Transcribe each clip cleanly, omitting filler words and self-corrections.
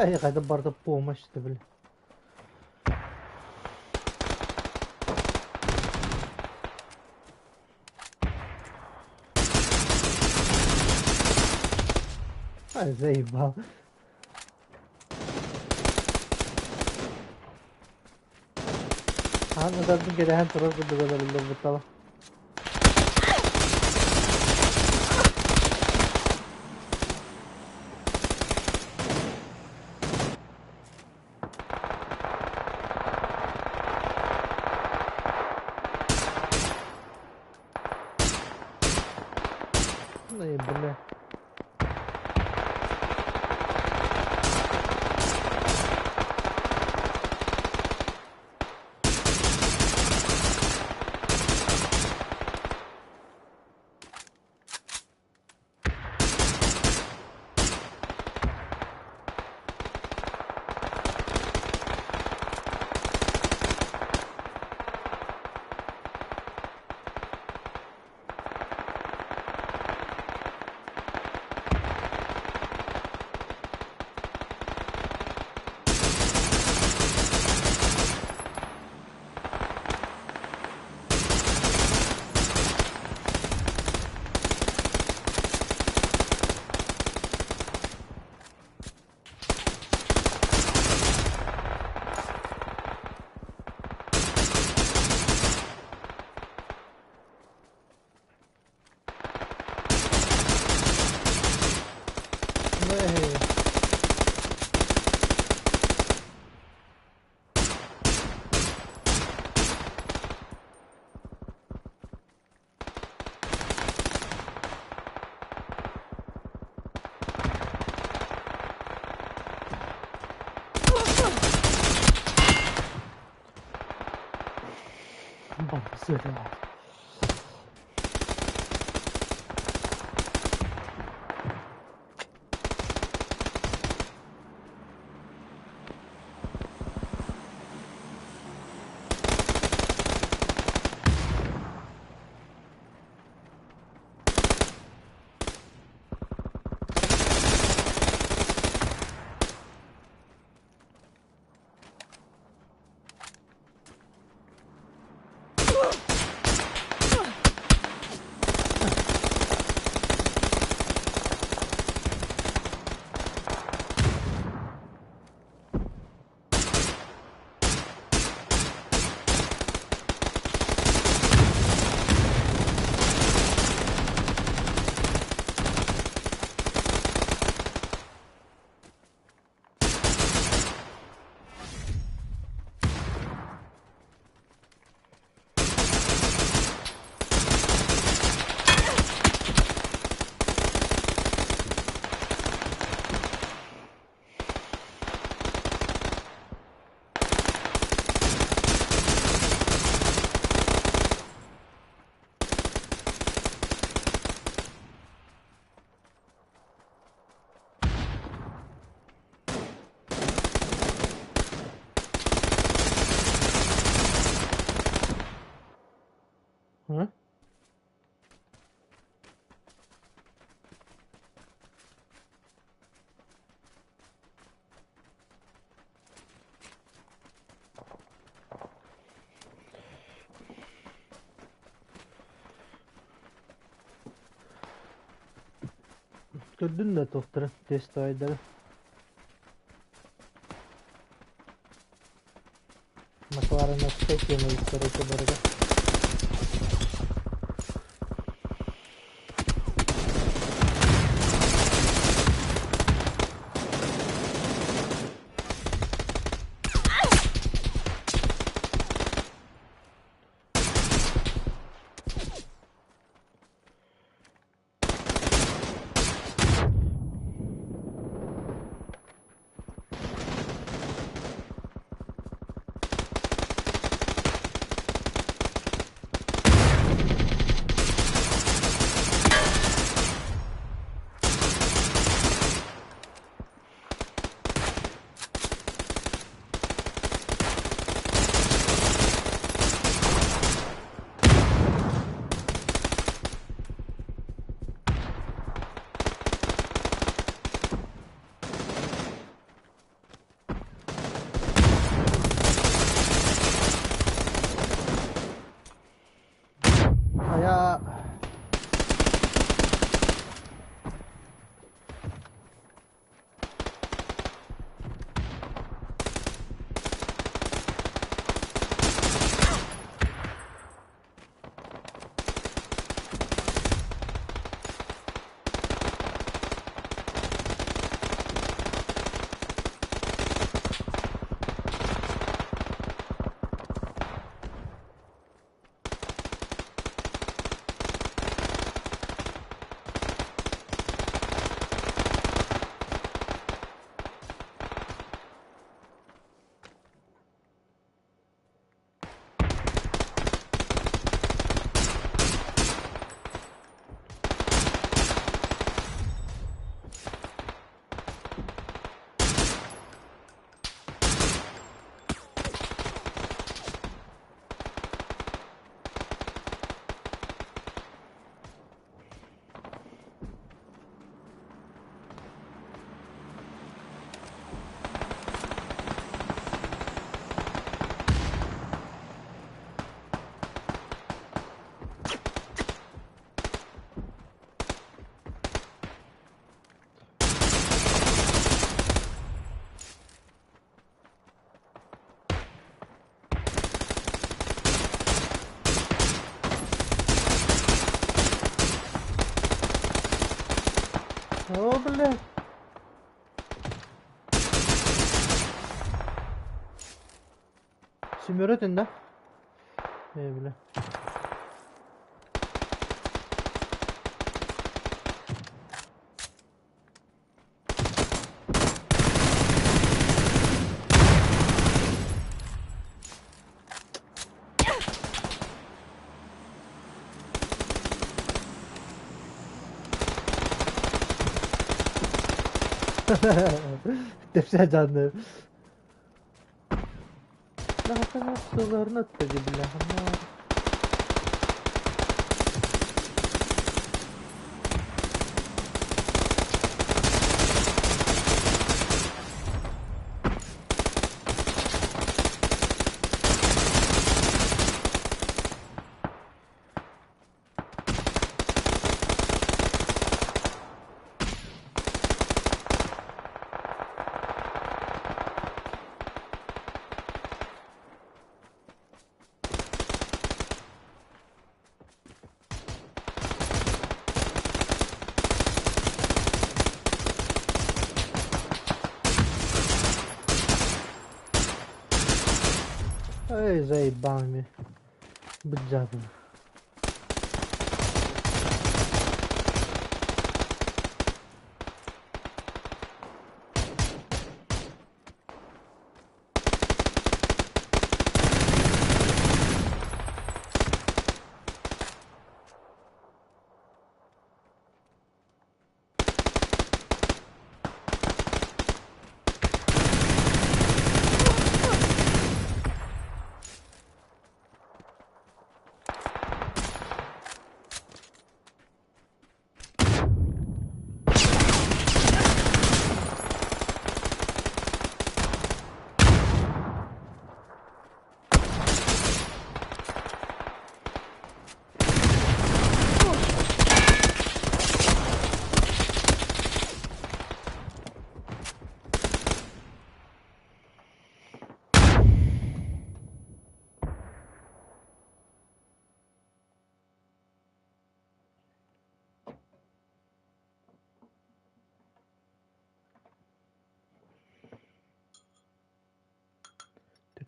Эй, хайда барда помощь били. Ай, заебал. Хаһан ытарбын кэтэһэн турар курдук олоруллубуттала. Ай, бля. Эй. Бомб. А? Көрдүн да туохтара тестовайдары. Маклареновскай тема короче барыга. Хайа О, блядь. Семеротин, да? Бля. Тепсә жанны. Бля. Эй, заебал меня. Бджабин.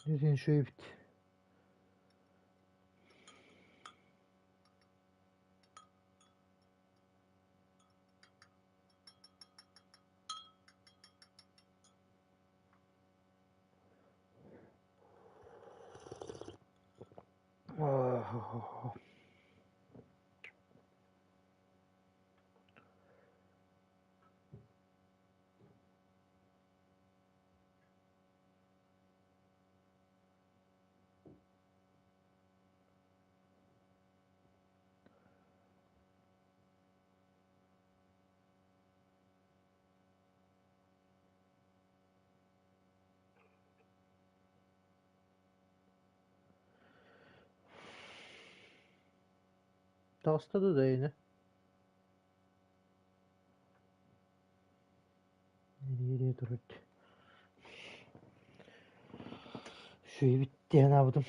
Несен шөйбіт. Oh. Таҕыста да ини. Турар Үчүгэйбит диэн аабытым.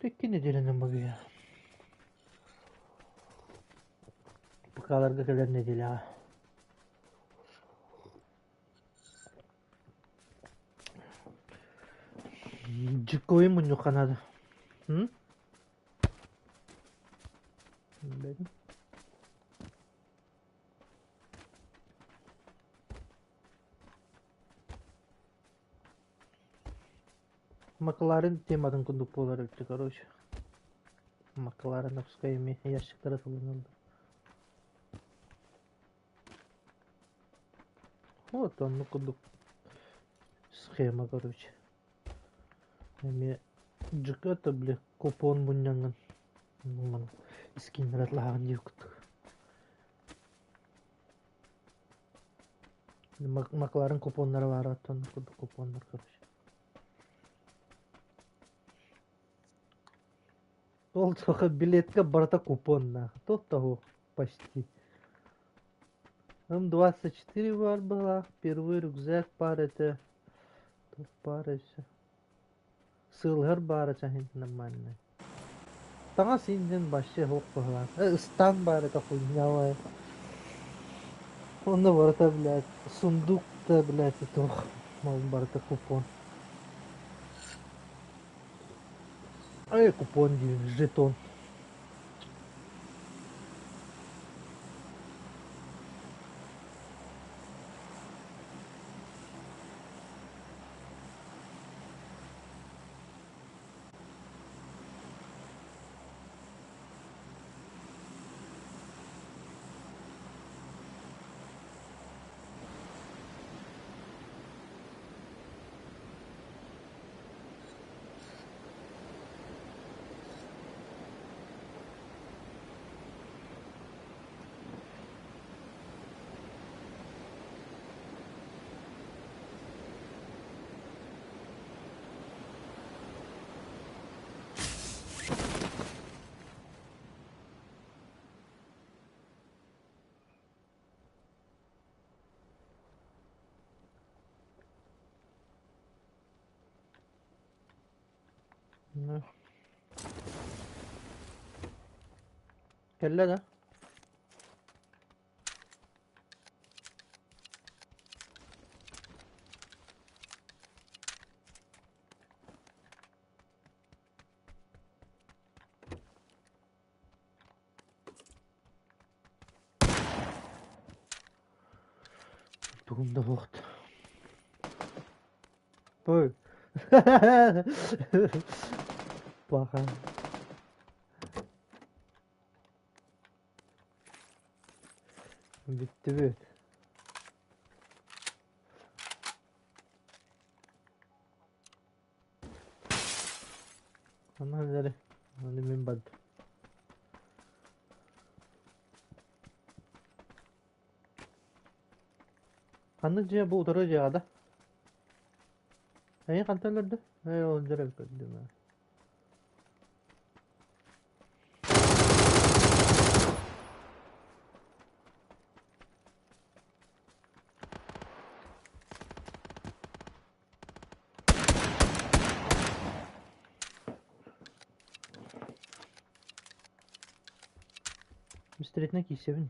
Икки нэдиэлэнэн бабыйа. ПК-ларга кэлэр нэдиэлэҕэ. Дьиккойу мунньухха наада. Билбэтим. Макларен тематын курдук буолар эбит короче. Маклареновскай эмиэ ящиктара сылыныллар. Вот оннук курдук схема короче. Эмиэ дьыкка били купон мунньаҥҥын скиннэрэ лаһаҕын диир курдук. Макларен купоннара баара оттон курдук купоннар короче. Ол суоха билетка барыта купоннаах. Тот того почти. М24 баар быһалаах, первый рюкзак баар этэ. Тут баар өссө. Сыалыһар баара чаһын нормальный. Таҥас индин вообще суох быһалаах. Ыстаан баар этэ хуйнявая. Онно барыта, блядь, сундук да, блядь, туох мал барыта купон. Ай, купон диир, жетон. Кэллэ да? Тугум да суох. Ой. Плохо. Бүттүбүт. Онно эрэ аны мин бардым. Ханнык дьиэ бу утары дьиэҕэ да? Эйи хантан өлөрдө? Ээ ол дьэрэ көрдүм ээ. Быстрее киирсэбин.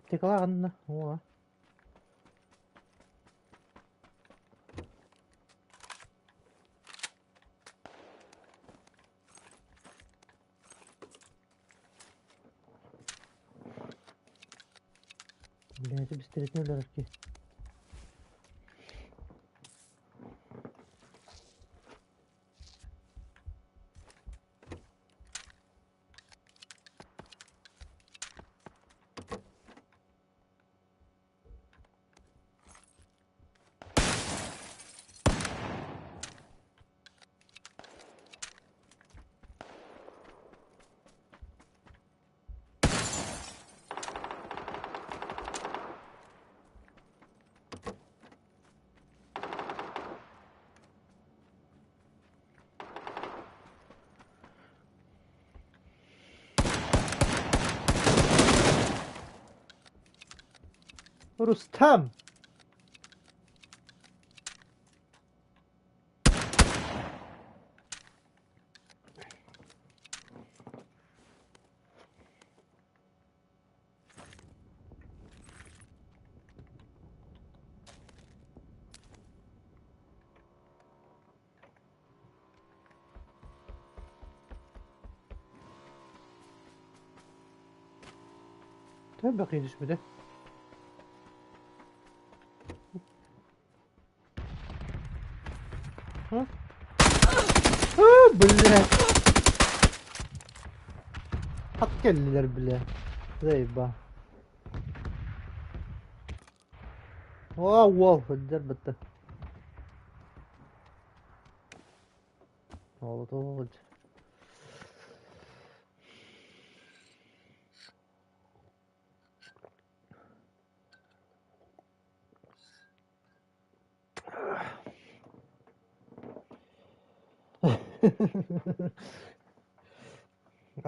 Аптекалаах анна уоҕа. Блядь, быстрее өлөрөр Рустам! Төһө бэкий түспүтэ? А? А, блядь! Хат кэллилэр, бля. Заеба. О, уол, сылдьар бытта. Ол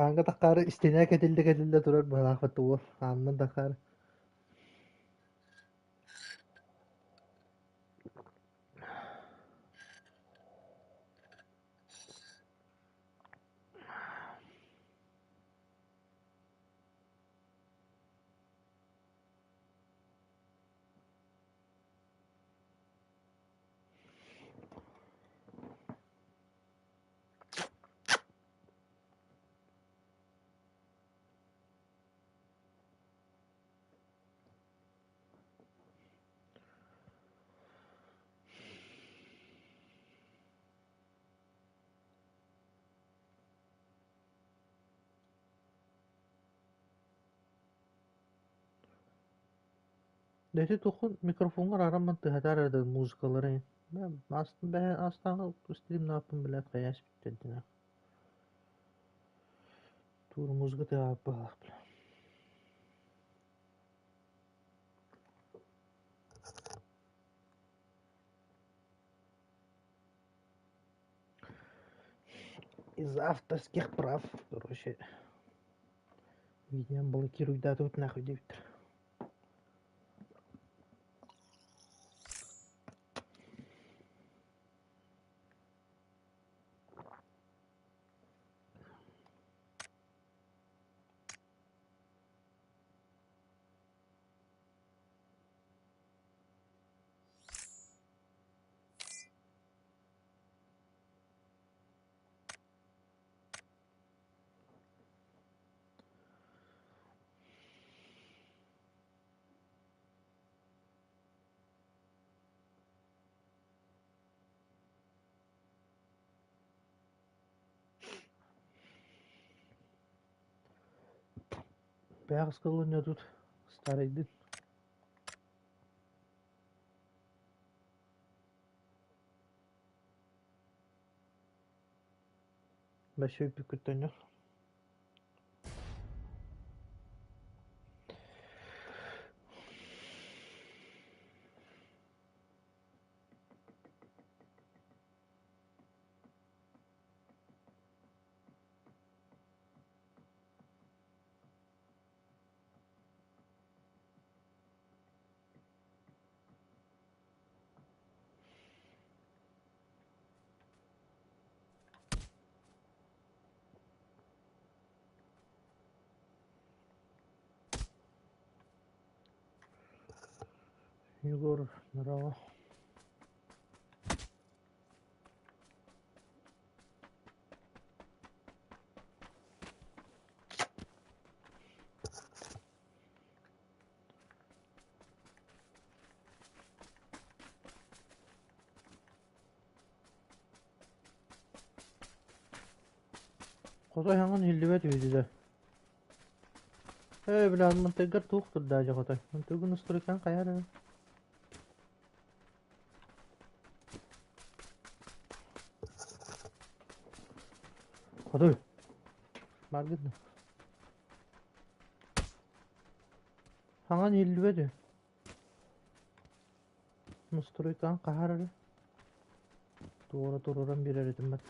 Ааҥҥа таххаары истиэнэ кэтиллэ-кэтиллэ турар быһалаах уол аанынан таххаары. Дэти туххун микрофоҥҥар араммын тыһатар эрэ музыкалары астааҕы стримнааппын билээт хайаас бүттэрдинэ Тур музыка тыаһаабыт быһыылаах бля. Из авторских прав, короче, видео блокируйдаатыбыт нахуй диэбиттэр. Бэҕэс кылынньа тут старайдын. Бэсү бүкүттөннө. Егор, здорово. Хотой хаҥан иһиллибэт үһү Ээ, бля, мантыгар туох турдаа дьэ хотой. Мантыгын устурукан хайа эрэ. Хотой. Баргыт. Хаҥан иһиллибэт үһү. Настройкаҕын хаһаар эрэ. Туора туруоран биэрэр этим бат.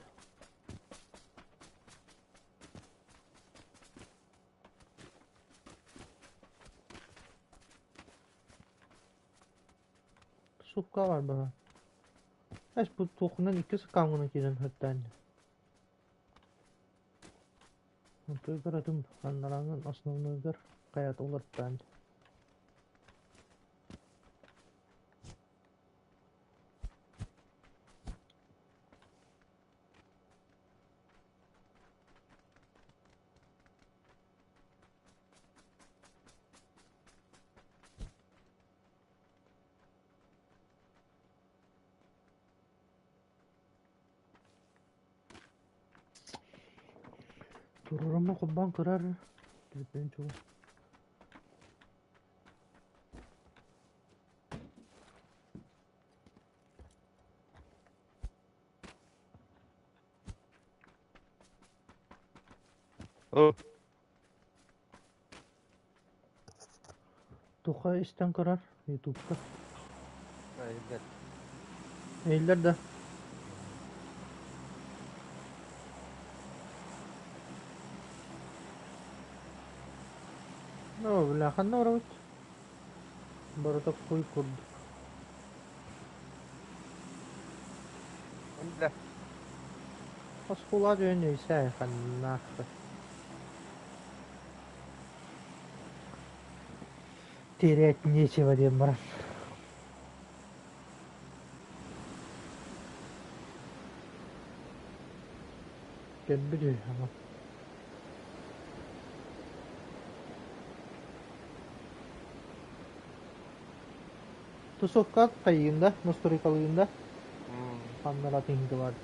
Сукка бар баҕа. Эс бу туохунан икки сакааҥҥынан киирэн сыттаан. Онтугар атым аннараҥын основнойгар хайата уларыттаан. Туруоруммун холбоон көрөр Түбүтүн чугас. О, Туха истэн көрөр Ютубка. Иһиллэр. Иһиллэр да? Ну, бля, ханна барабыт? Барыта куй курдук. Бля. Оскуола дьон өйсөө ханнаахпыт. Терять нечего диэн баран. Кэлбит үһү ама. Тусовка хайыында, настройкалыында ханнара тиһингэ баар.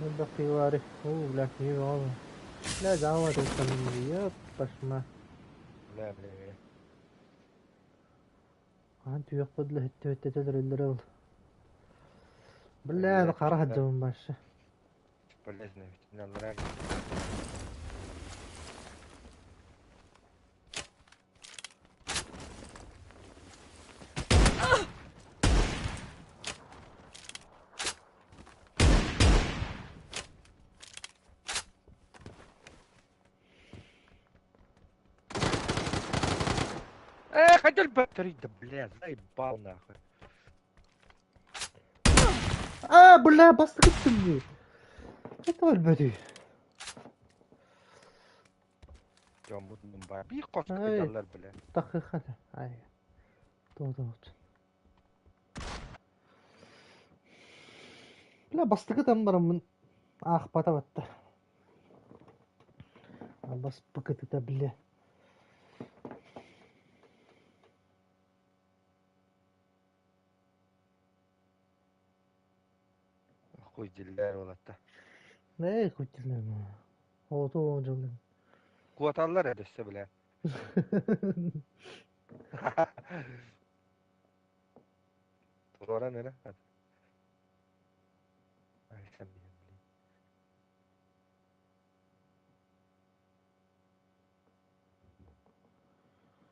Элбэх киһи баары. Оо, бля, киһи бөҕө. Бля, дьаама туттан ёп, пошма. Бля, бля, бля. Хаһан түһүөхпүт да өттө өлөрөллөрө ол. Бля, хара сылдьабын вообще. Полезно ведь. Аллараа Эх, хотел батарея, да бля, заебал нахуй. А, бля, бастырыптым дии. Это өлбөтүй. Дьоммут бар. Биир хоско кыталлар, бля. Тахыхата. Ай. Тоотоот. Бля, бастакы бараммын аахпата батта. Бас пыкытыта, бля. Хуй диллэр уолатта. Ээ, хуй диллэр. Оото дьоллун. Куоталлар өссө, бля. Туруоран эрэ. Ай, сам блин.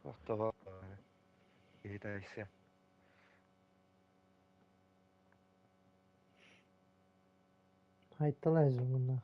Охтоҕо киһи Айтталай звонок.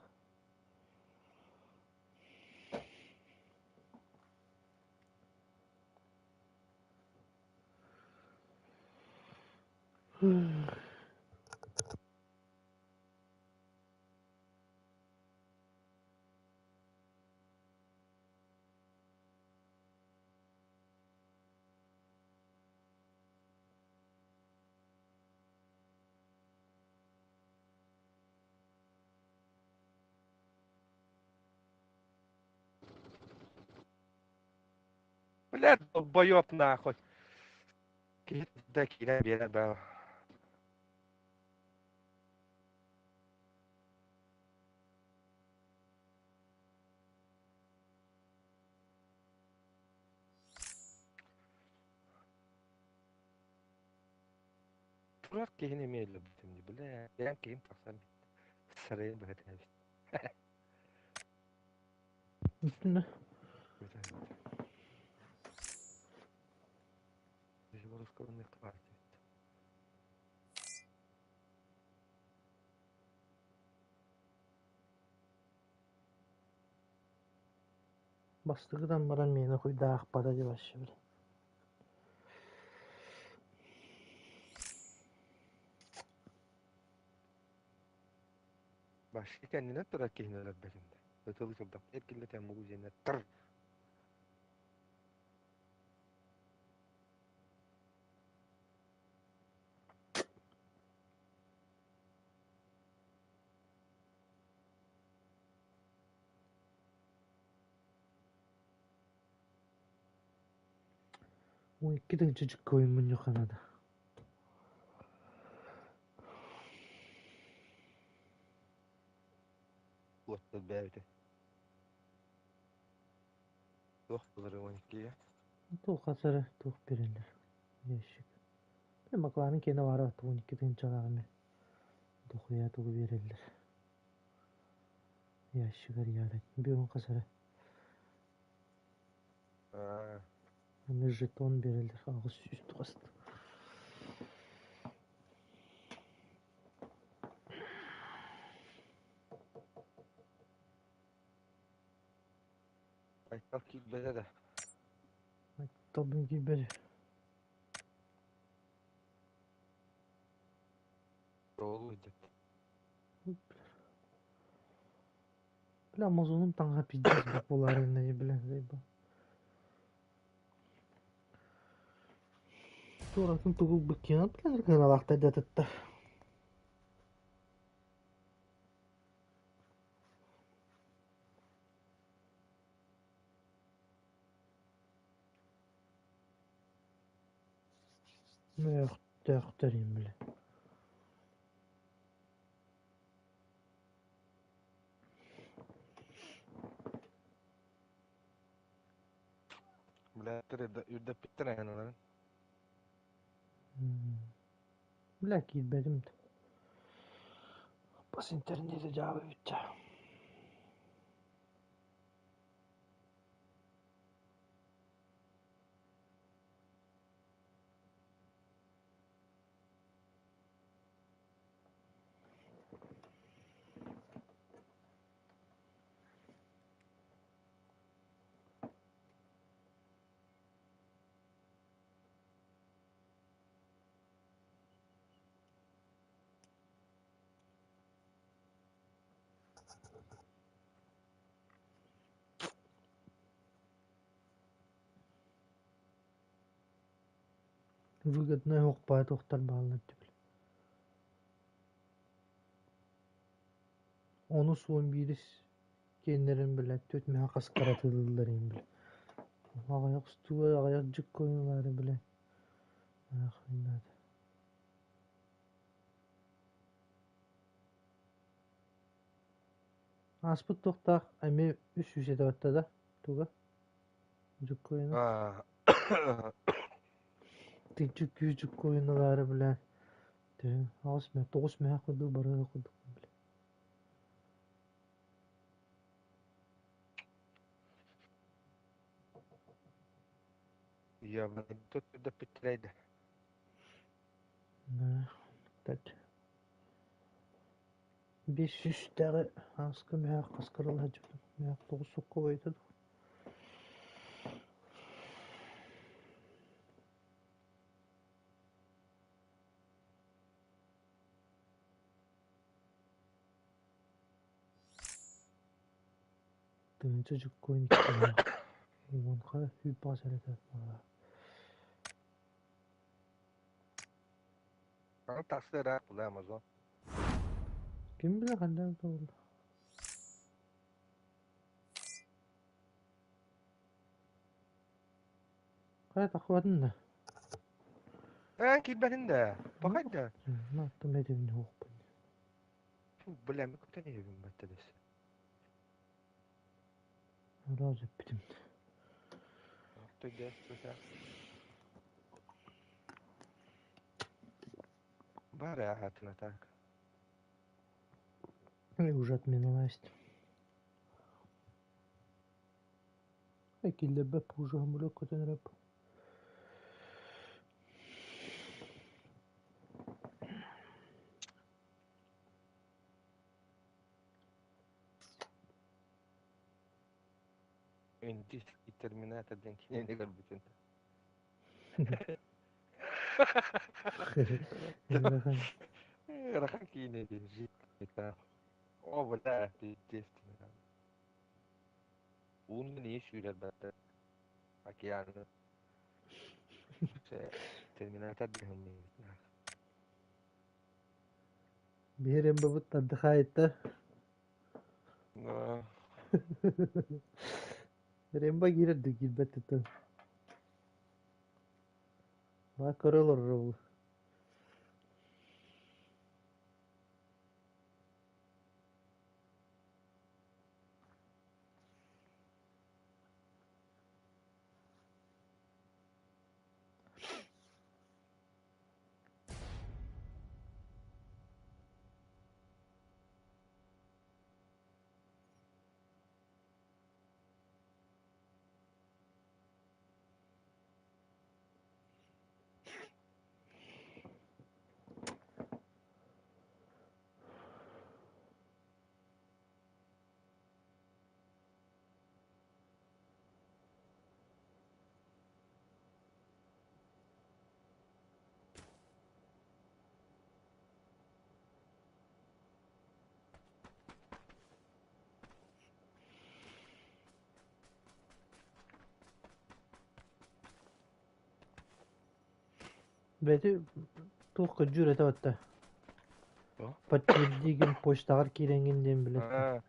Бля, долбоёб нахуй. Киһи да киирэн биэрэр баа. Турар киһини эмиэ өлөрбүтүм дии, бля. Бэйэм киһим тахсан сарайын быһа түһэбит. Үстүнэ. Бастакытан баран миэнэ хуйдаахпата дии вообще бля. Башка кэннинэн турар киһини өлөрбөтүм да. Ытылы сылдам. Эркиллэтэн мугу диэннэр тар. Ой, икки тыһыынча мунньухханада. Уоттар бэйэбитэ. Туох булары 12-ге. Туох хасара туох берелер. Ящик. Макланы кene бара 12 тыһыынчалаах эмэ. Дохуя тугу береллер. Ящигар яры. Бион хасара. Аа, Аны жетон береллер. Аҕыс сүүс туҕаст. Айтал киирбэтэ да. Тобун киирбэт. Ролу идет. Бля, Амазоном таҥаһа пиздец популярный, бля, заебал. Туоратын тугу быккинат, бля, гыналаахтар датыттар. Мөөхтөөхтөр бля. Блядь, үрдэппиттэр айаналарын. Бля, киирбэтим да. Бас интернети дьаабы бүтчэ. Выгоднай оһохпоот уохтар бааллар диэбил. Ону суон биирис киэннэрин билэ түөрт мэһэ хас кыратыылыыллар иһин билэ. Аҕыйах устууга аҕыйах дьиккэ ойуулаары билэ. Ааспыт туохтаах эмиэ үс сүүс этэ батта да туга дьуккуйуна Тынчы күүс дьуккуйуналаары билэ төһө аҕыс мэ тоҕус мэһэ курдук барыа курдук билэ. Я тут үрдэппиттэрэй да. Биэс сүүстээҕи ааска мөһөөх хаскарал сылдьыбытым мөһөөх тоҕус сокуобайта дуу Тыһыынча дьуккуон иккилээх уон хара сүүрбэҕэ сэрэтэ Аны тахса ыраах була Амазон. Ким билэр ханна буолла. Хайа тахсыбатын да? Эн киирбэтин да. Пахай да. Нааттым этибин уохпун. Бля, мен көтөн иһэбин баттадыс. Араас эппитим. Бар аатына так. И уже отменилась. Киллэрбэт ужаһым көтөн эрэ. Индийский терминатор диэн кинини көрбүтүн. Ыарахан киинэ дии. О, бля, пиздец. Уунан ийэ сүүрэр барда. Океаны. Терминатор диэн Биһирэм бабыт отдыхает-то. Рембо киирэр да киирбэт туттан. Баа көрө олорор Бэти туох көрдүүр этэ батта. Подтвердигин почтаҕар киирэҥҥин диэн билэр.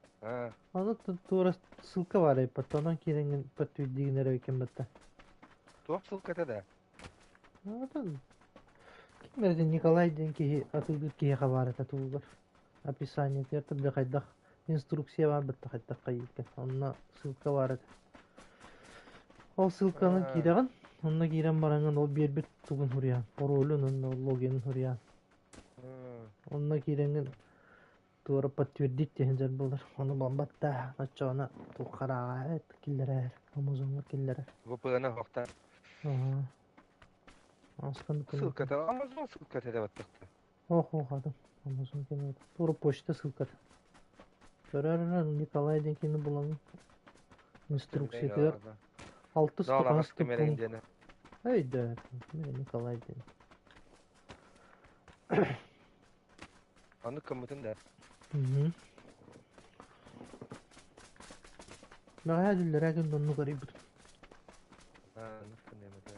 Аны туора ссылка баар эбит, онон киирэҥҥин подтвердигин эрэ эбиккин батта. Туох ссылката да? Атын ким эрэ Николай диэн киһи атыылыыр киһиэхэ баар этэ туһугар. Описаниетыгар да хайдах инструкция баар батта хайдах хайыырга. Онно ссылка баар этэ. Ол ссылканы киирэҕин, онно киирэн бараҥҥын ол биэрбит тугун суруйаҕын, паролун уонна логинын суруйаҕын. Онно киирэҥҥин туора подтвердить диэн дьон буолар. Ону буолбаттаа, оччоҕуна туох хараҕа киллэрэр, Амазоҥҥа киллэрэр. VPN оһохтор. Аһа. Аскан Ссылката, Amazon ссылката да баттахта. Ох, ох, адам. Amazon кэнэ. Туора почта ссылката. Көрөр Николай диэн кини булан инструкциятыгар алтыс Доолаҕас тоҕус кэмэрин пункт. диэни. Өйдөө, Николай диэн. Ону кыммытын да. Бэҕэһээ дүллэрээ күн оннук арыйбыт. Ону кыннемете,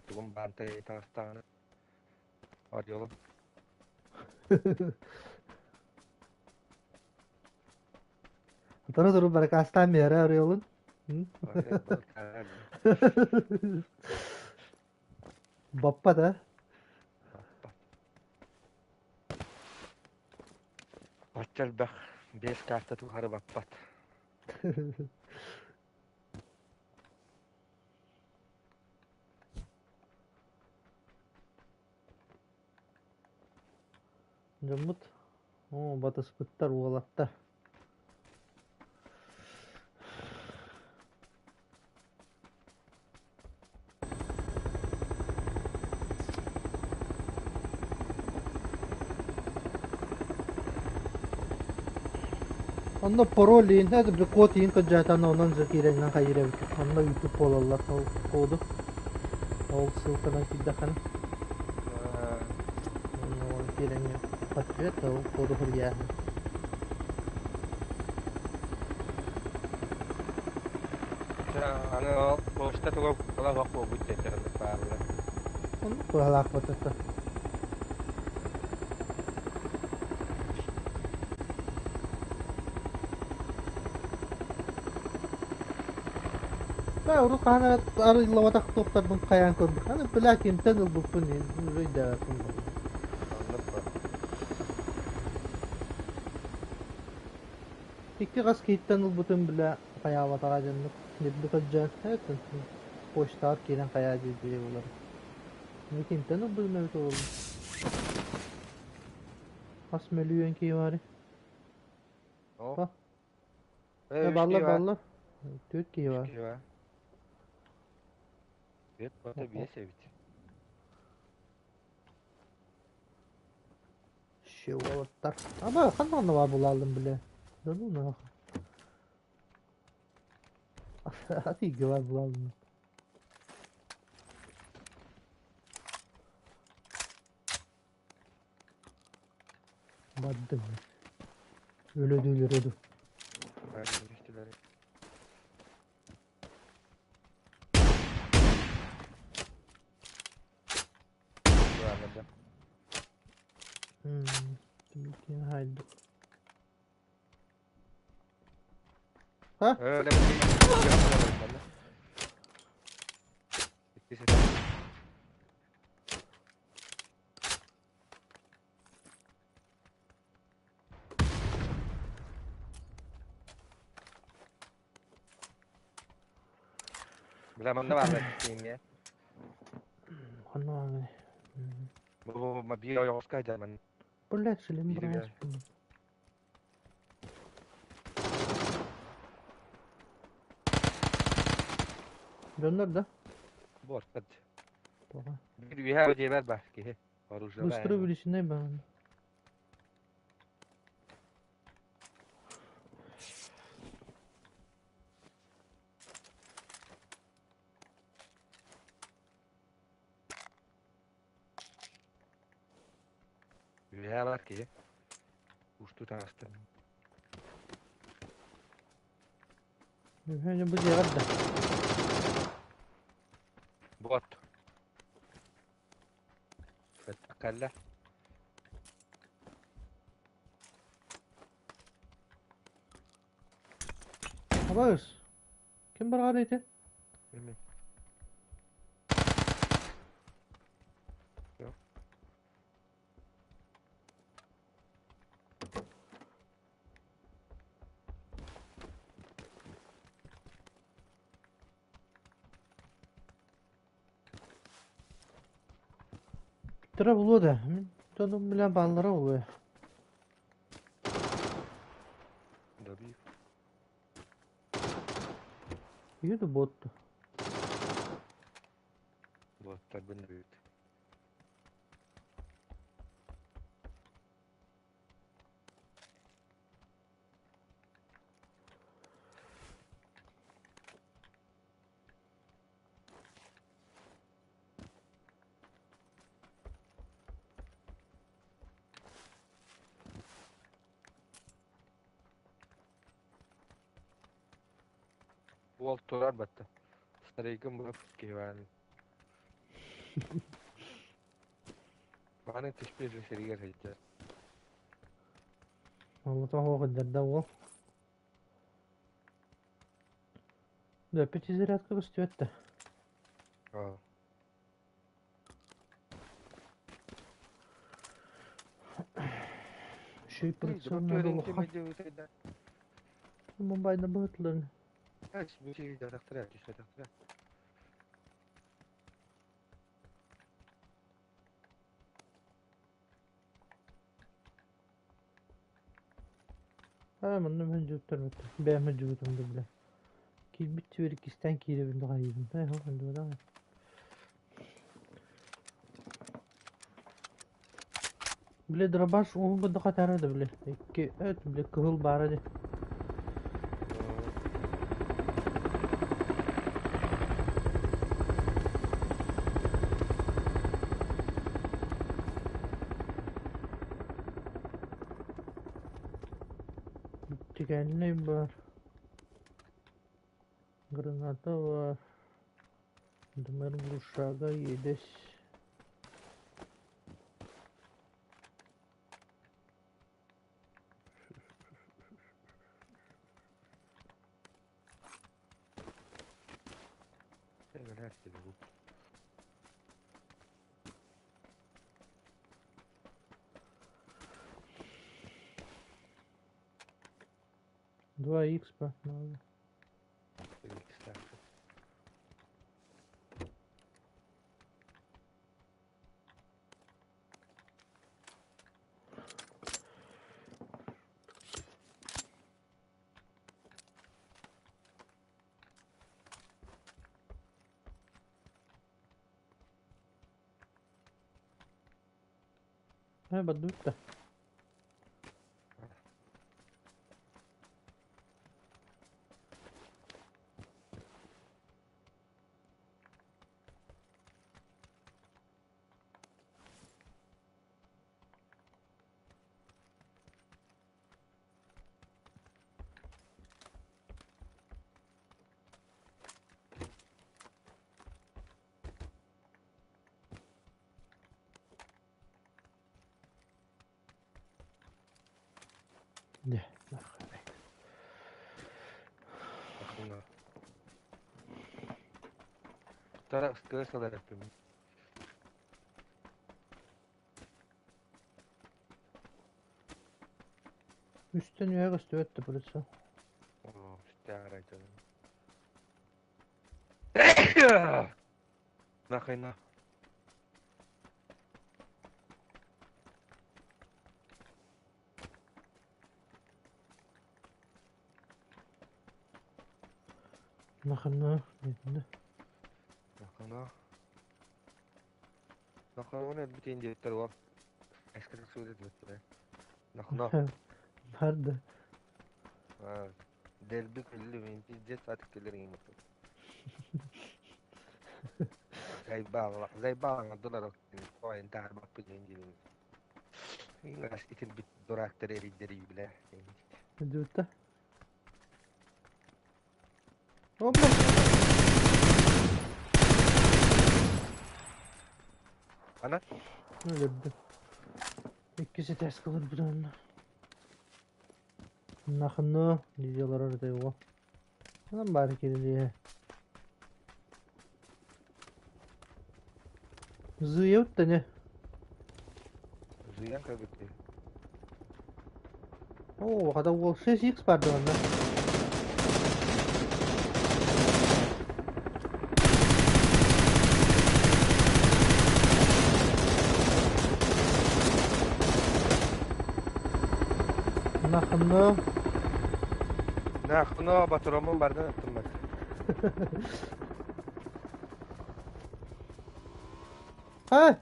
Тугум баантай таҕыстаҕына. Орелом. Оторо туру баракаастаан биэрэ орелун. Баппат а? Бачча элбэх 5 карта тухары баппат. Дьоммут оо, батыспыттар уолаттар. Онно пароль иин, это код иин кыдьаатан онон же киирэннэн хайыр эбит. Онно ыытып буолаллар ол коду. Ол ссылканан киирдэххинэ. Онно киирэҥҥэ подтвердь ол коду суруйааһын. Аны ол почта туга була буолбут диэн бааллар. Оннук быһалаах это. Бээ, урут хаһан эрэ арыыллабатах туохтарбын хайаан көрбүт. Аны бля кимтэн ылбыппын өйдөөбөппүн буолла. Оннук ба. Икки хас киһиттэн ылбытым бля хайаабатаҕа дьоннук. Ньирби көрдьөөн, этин почтаҕар киирэн хайаа дии дии булар. Мин кимтэн ылбытым эбит ол Хас мөлүйүөн киһи баарый? О. Ба. Э, Э, үс баллар киһи бар. баллар. Түөрт киһи Үс бар. киһи бар. Бет бата биэс эбит. Щелоттар. Аба, ханна онно баар булааллым бile. Да ну нахуй. Атыыга баар булааллым. Бардым. Өлөдүүлэр өдү. Бар, Баарда. Хайдук. Ha? Öyle bir İkisi. Бля, манна баар тииҥҥэ. Ханна Бу биир ойоҕоско дьаман. Блядь, шлем Биири брать. Дьоннор да? Буортат. Тоҕо? Биир үөһэ дьиэбэр бар киһи. Оружие. Быстро увеличенный бан. Үөһэ бар киһи. Усту таҥастан. Үһү бу дьиэҕэр да. Бот. Кэллэ. Абаас. Ким бараҕар ити? Bilmiyorum. Yok. Бүттэрэ буолуо да, мин дьонум билэн бааллара буолуо. Добив. Еду ботту. Боттарбын эбит. Уол турар батта. Старейкам бу киһи Бааны түспүт сиригэр сылдьар. Олото оһох илдэрдэ уол. Лөппүт зарядка көстүбэт да. Аа. Үчүгэй прицел надо улахан. Мумбайда быһытларын. Аа, манна мөдьүттэр бэйэм мөдьүбүтүм да билэ. Киирбит түөр иккистээн киирэбин да хайыыбын. Ээ, ол мөдьүбэтэх. Бile дробаш уһун курдук хатара да бile. Икки өт бile кыһыл баара дии. Тикэннэй бар. Граната бар. Дымар глушага иэдэс. Два икс надо. Баддуутта. Дьэ, Үстэн үөһэ көстүбэт да прицел. Нахрена. Нахрена диэтинэ. Нахрена. Нахрена өлбүтүн диэбиттэр уол. Эскэтик суут этибиттэрэ. Нахно. Бар да. Дэлби күллүм, пиздец атык кэлэр иҥмит. Заебало, заебало оҥордулар таһаарбаппыт диэн диэн. Итирбит дурактар эрийдэрий билэ. Дьуутта. Опа! Ана? Өлөрдүм. Иккис этээскэ олорбут онно. Нахно дии олорор этэ уол. Онон баары кирилиэһэ. Зыйабыт да не. Зыян көрбүттүү. Оо, хата уол 6x барды онно. Нахно. Нахно батураммын бардан аттым бат. Ай!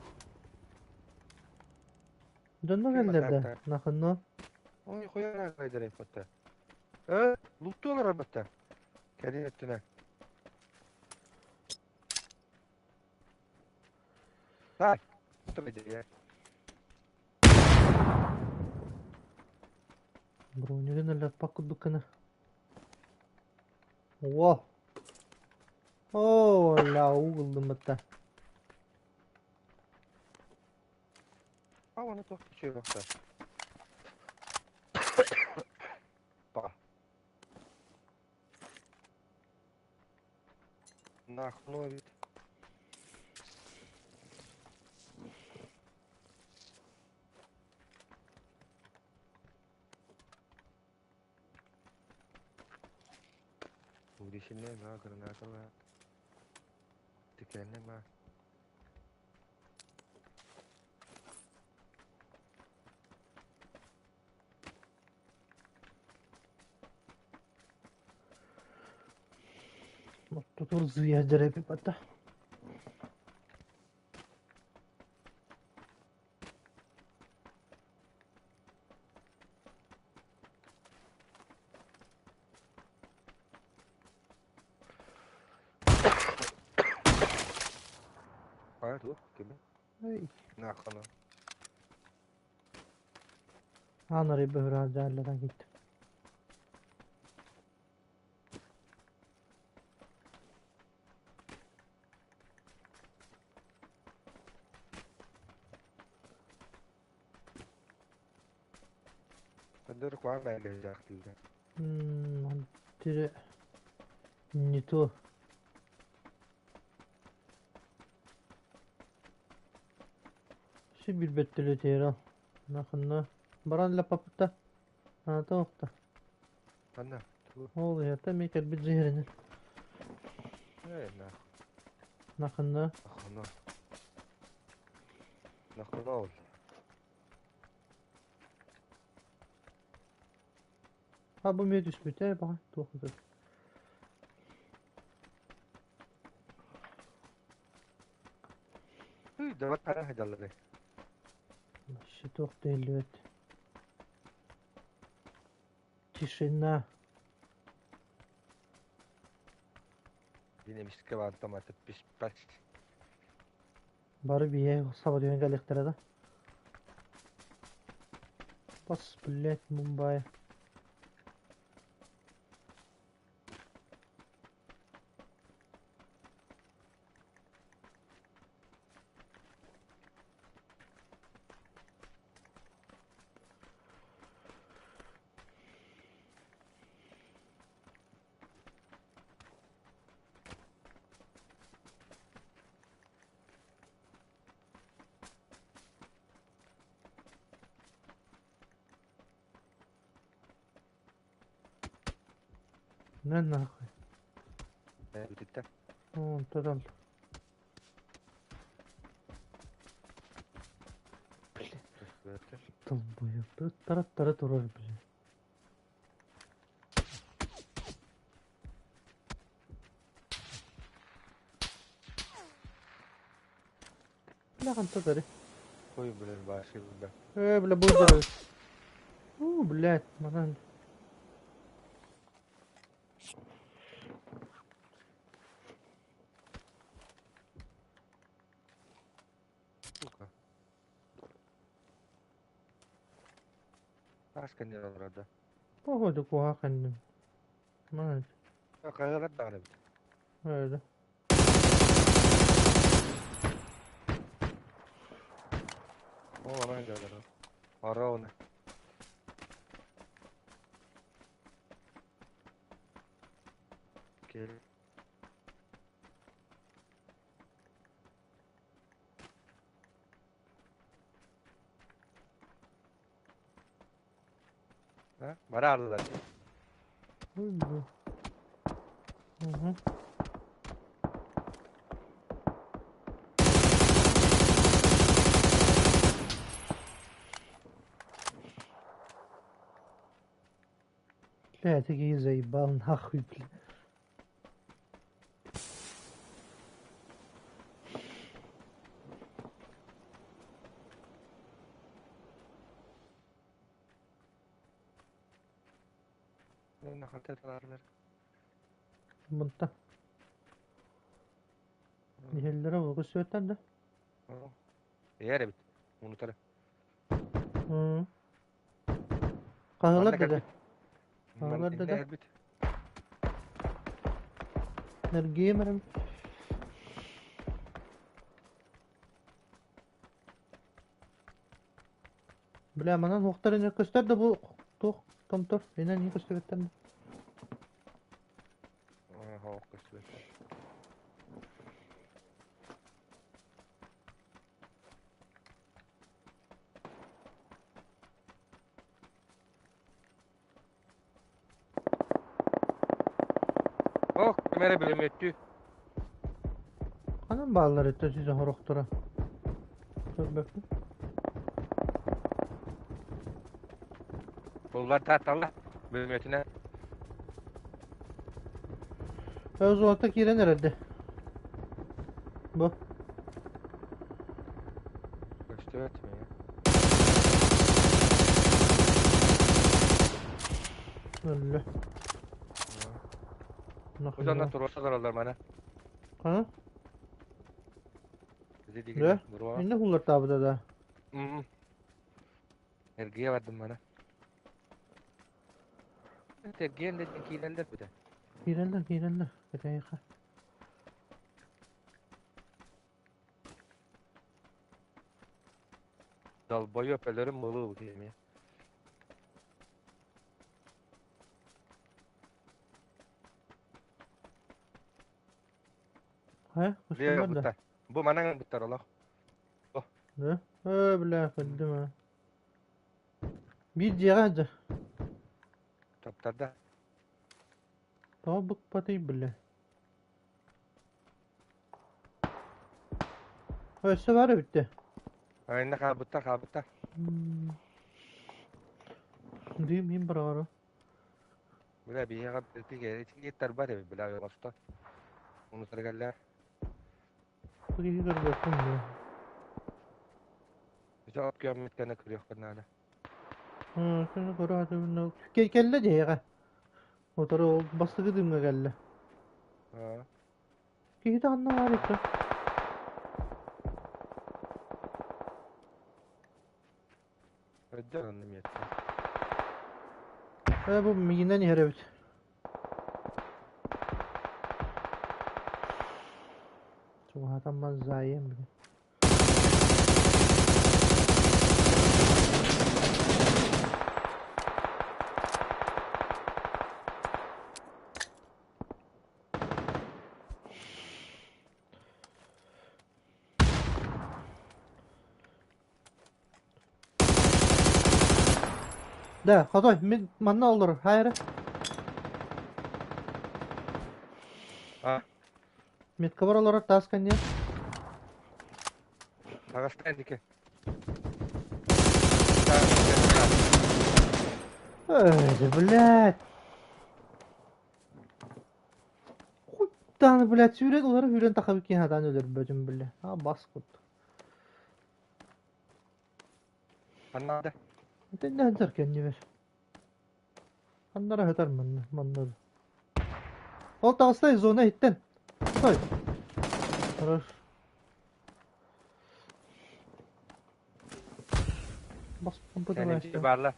Дьонно Ким кэллэр да? атаактаах? Нахно. Ой, хуяра кайдырай фото. Э, лутту олорор батта. Кэлин өттүнэ. Так, кайдырай. Бронигын өлөрпөх курдук гына. О! Оо, ля уу ыллым батта. А, оны туох үчүгэй бахта. Па. Нахну эбит. Уришинne ма, граната ма. Тикенне ма. Ортотугар зыйа дьэрэпи батта. А, туох кими? Эй. Нахну. Аан арый бөһүрэ дьааллатан киттим. Өндөрүк баар бээлээхтиилэр. Тире не то. Все билбеттели тиэрэ. Наханна. Баран лапапта. Аата охта. Анна, тугу? Ол иһэтэ ми кэлбит дьиһэринэн. Ээ, нах. Наханна. Нахну. Нахну ол. А бу эмиэ түспүтэ баҕа туох да. Үй, давай хара хадаллары. Вообще туох да иһиллибэт. Тишина. Динамический автомат писпас. Бары биһиэхэ саба түһэн кэлиэхтэрэ да. Бас, блядь, Мумбай. На нахуй. Бүтүттэ. О, тотал. Блядь, долбоёб. Тара-тара турар, блядь. Бля, хантатары. Ой, блин, баши, бля. Бля, будь здоров. У, блядь, манан. Сука. Тааска не олорор. Походу куһаҕан. Манан. Хайалар даҕаны эбит. Öyle. Ол онон дьаллар. Ороуна. Кел. А? Бараарлар. Ой, бля. Угу. Бля, такие заебал нахуй, бля. Мунта. Иһэллэрэ олус сүөттэр да. Эйэр эбит. Унутары. Хаһылар да да. Хаһылар да да. Нэргиэм эрим. Бля, манан уохтар ини көстөр да бу туох томтор инэн не көстүбэттэр да. Оһох көстүбэттэр. Ох, ким эрэ бөлөмүөттүү. Ханан бааллар өттө сүүс оһорохторо? Көрбөппүн. Буллар таатталла. Бөлөмүөтүнэн. Золото киирэн эрэрдэ. Бу. Көстүбэт миҥэ. Өллө. Бу дьоннор туруорса олороллор маны. Хана? Да? Инне хуллартаабыта да. Эргийэ бардым маны. Эргийэн да киирэллэр бүтэ. Киирэллэр, киирэллэр. Кэтэйиэхэ. Долбоёб өлөрүм буолуо бу киһи эмиэ. Хайа, Лео көстүмэр да? бутта. Бу манан буттар олох. Да? Ээ, бля, көрдүм аа. Биир дьиэҕэ сылдьар. Таптарда. Тоҕо быкпатый, бля? Өссө баар эбит дии. Айна хаалбыттар, хаалбыттар. Дыым иһин быраҕара. Бля, биһиэхэ итиги бар эбит, бля, оҥосто. Унутарыгаллар. Бу киһи көрбөппүн бля. Дьэ, от көммүт кэннэ көрүөххэ наада. Шуну көрө сатыыбын. Кэллэ дьиэҕэ. Утары ол бастакы дыымҥа кэллэ. Киһитэ ханна баар икки? Өйдөөн онно миэттэ. Ээ бу миинэн иһэр эбит. Чугаһатан маззаайым били. Да, хотой, мин манна олорор, хайра. А, Меткабар олорор таас кэнниэ. Таҕыстан дике. Эй, блядь. Хуй блядь, сүүрэн олору сүүрэн тахабыт киһи хатаан өлөрбөтүм, бля. А, бас кут. Ханна да? Итиннэ сылдьар кэннибэр. Ханнара сытар манна, манна. Ол таҕыста зона иһиттэн. Стой. Хорош. Бас Сен баарла.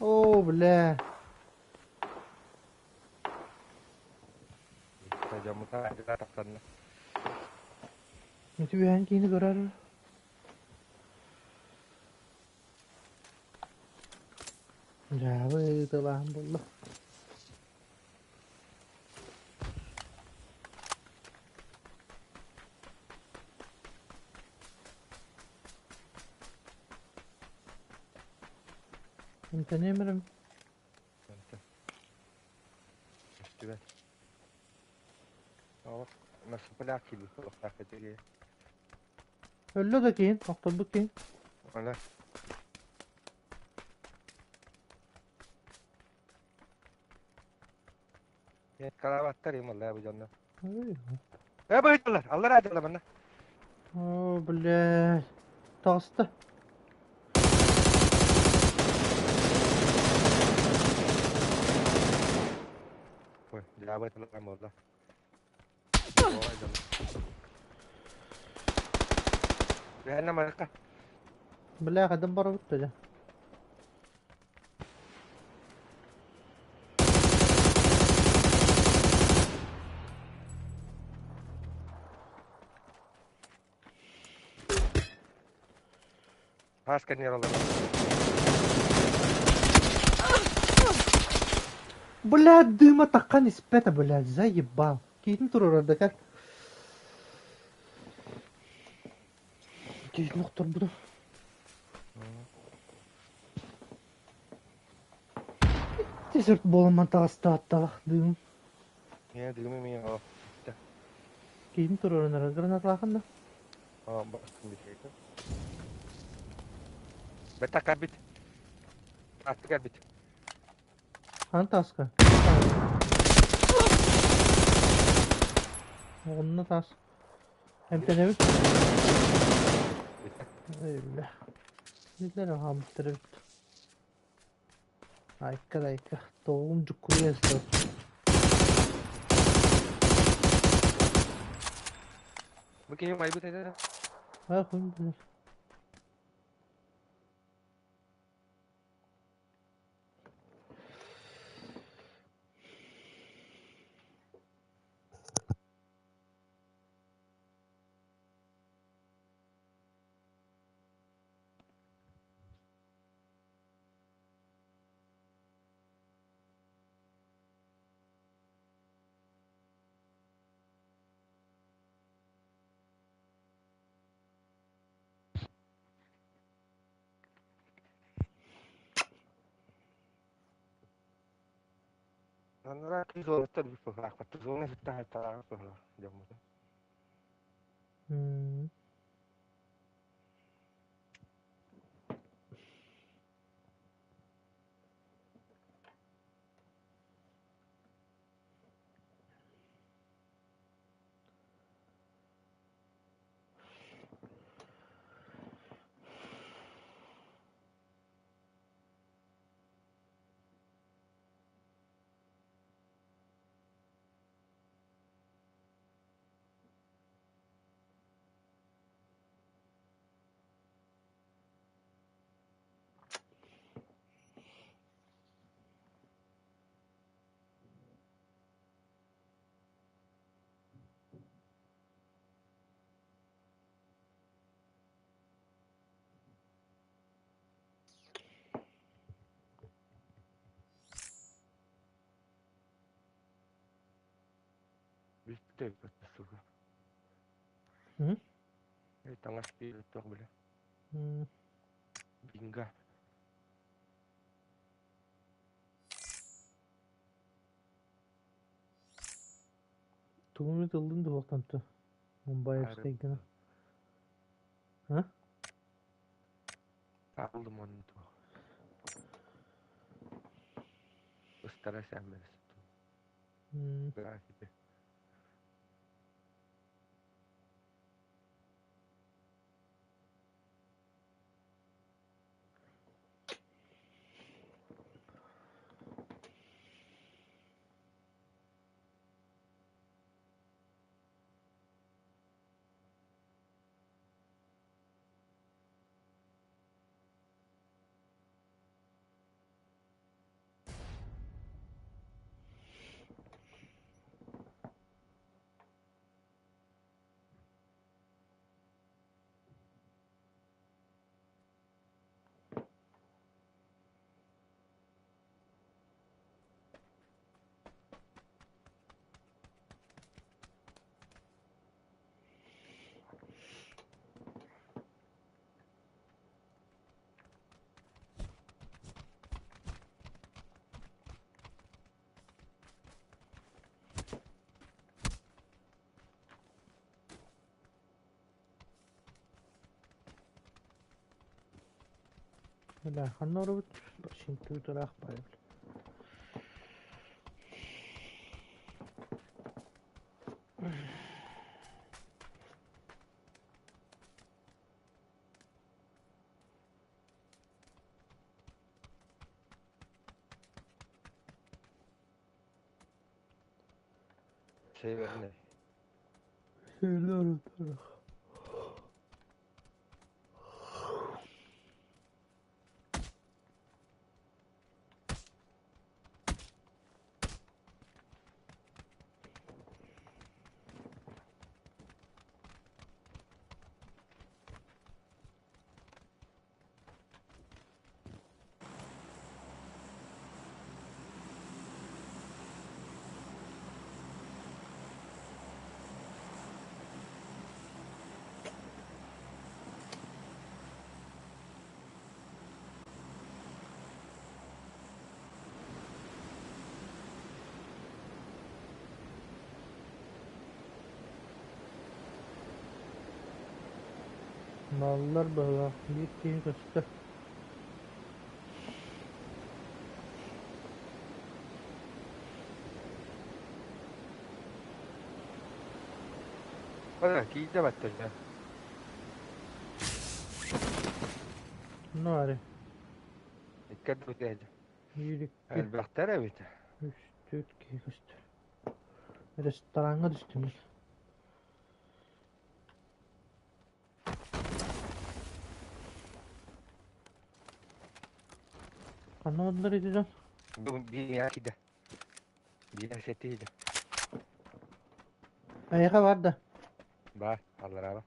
О, бля. Дьоммута тахсанна. Үтүөһэн киини көрөр. Дьаабы ыытылааһын буолла. Эмтэниэм эрэ. Көстүбэт. Олох насыпылаах киирбит олохтоох этиги. Өллө да киһин, охторбут киһин. Ана. Калаабаттар им аллаа бу дьонно. Э быһыттылар, аллар аадылар манна. О, блядь. Таҕыста. Ой, дьаабы тыллар буолла. Түһэннэ марыкка. Бля, хадым барабыт да. Таас кэннигэр олорор. Блядь, дыма таххан испэтэ, блядь, заебал. Киһитин туруорар да кэл. Киһитин охторбутум. Ити буоламман таҕыстаатталах дыым. Ийэ дыымы миэ о. Киһитин туруоран эрэр гранаталаахын да? О, бастын битейді. Бetta кэлбит. Атты кэлбит. Ханна тааска? Онно таас. Эмтэнэбит. Эй, бля. Билэр хаамыттар эбит. Айка да айка. Тоҕум дьуккуруйа сытар. Бу киһи майбыт этэ. Ах, билэр. Анараа киһи зонаттан быһаахпат. Зона сытта хайталааҕы быһалар дьоммут. Бүттэ суга. Таҥас биир туох билэ. Бинго. Тугун ыллын дуоктан ту. Мумбаевскайгына. А? Алдым оны туох. Ыстара сәммес. Графика. Бля, ханна оробут? Шинтүү тураах бай. Северный. Северный. Баллар быһыылаах, биир киһи көстөр. Ora киирдэ баттыга. Ну аре. Икки бүтэһэ. Биир, икки, Элбэхтэр эбит. үс, түөрт киһи көстөр. Рестораҥҥа түстүм. Ханна бардылар ити дьон? Бу биир киирдэ. Биир сэттиһидэ. Эйиэхэ бар да? Бар, аллараба.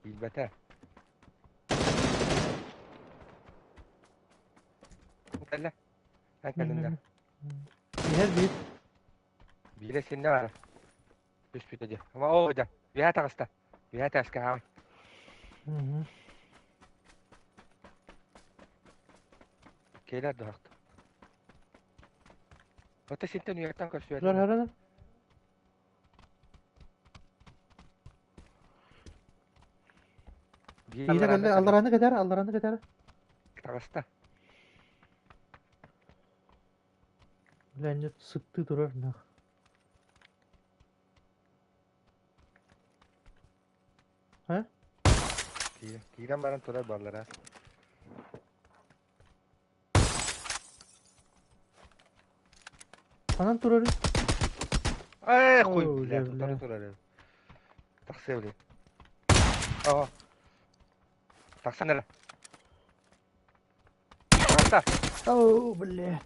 Билбэтэ. Кэллэ. Эн кэллиҥ да. Иһэр биир. Биирэ синнэ бар. Түспүтэ дии. О, да. Үөһэ таҕыста. Үөһэ тааска хаамай. Кэлэр дуһахта. Ото синтэн үөһэттэн көрсүөтэ. Өр өр Биирэ кэллэ, алларааны кэтэр, алларааны кэтэр. Таҕыста. Леонид сыттыы турар нах. Э? Киирэн баран турар баллара. Ханан турарый? Эй, хуй, бля, тутары турар. Тахсыа били. Ага. Тахсан эрэ. Таҕыста. О, блядь.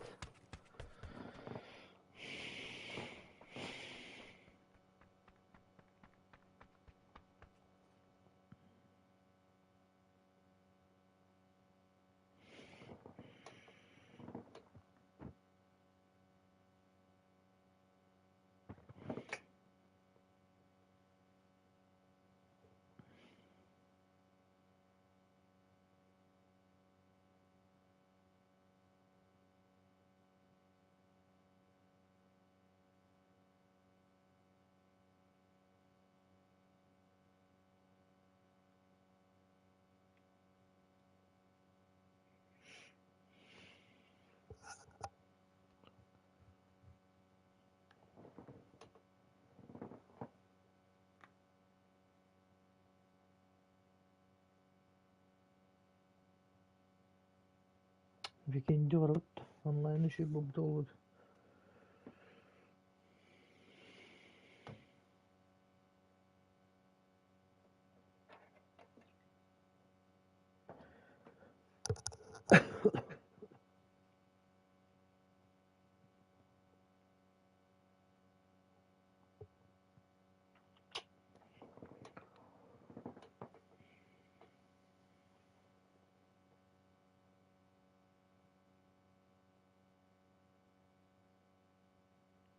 Викенди барбыт онлайн үчүгэй буолбута буолуо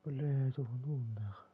Блядь, уһунуу нах.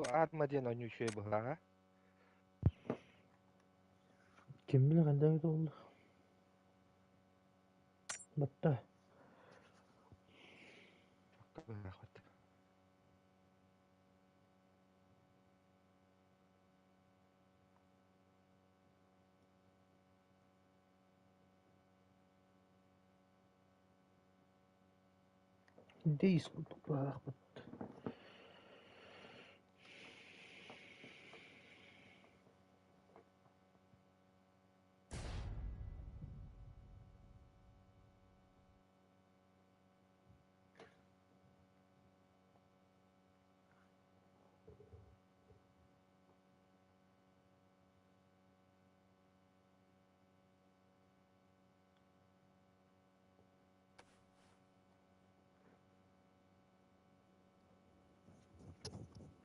Бу Арма диэн оонньуу үчүгэй быһыылааҕа. Ким билэ ханна эбит буолла. Батта. Быһыылаах Диск курдук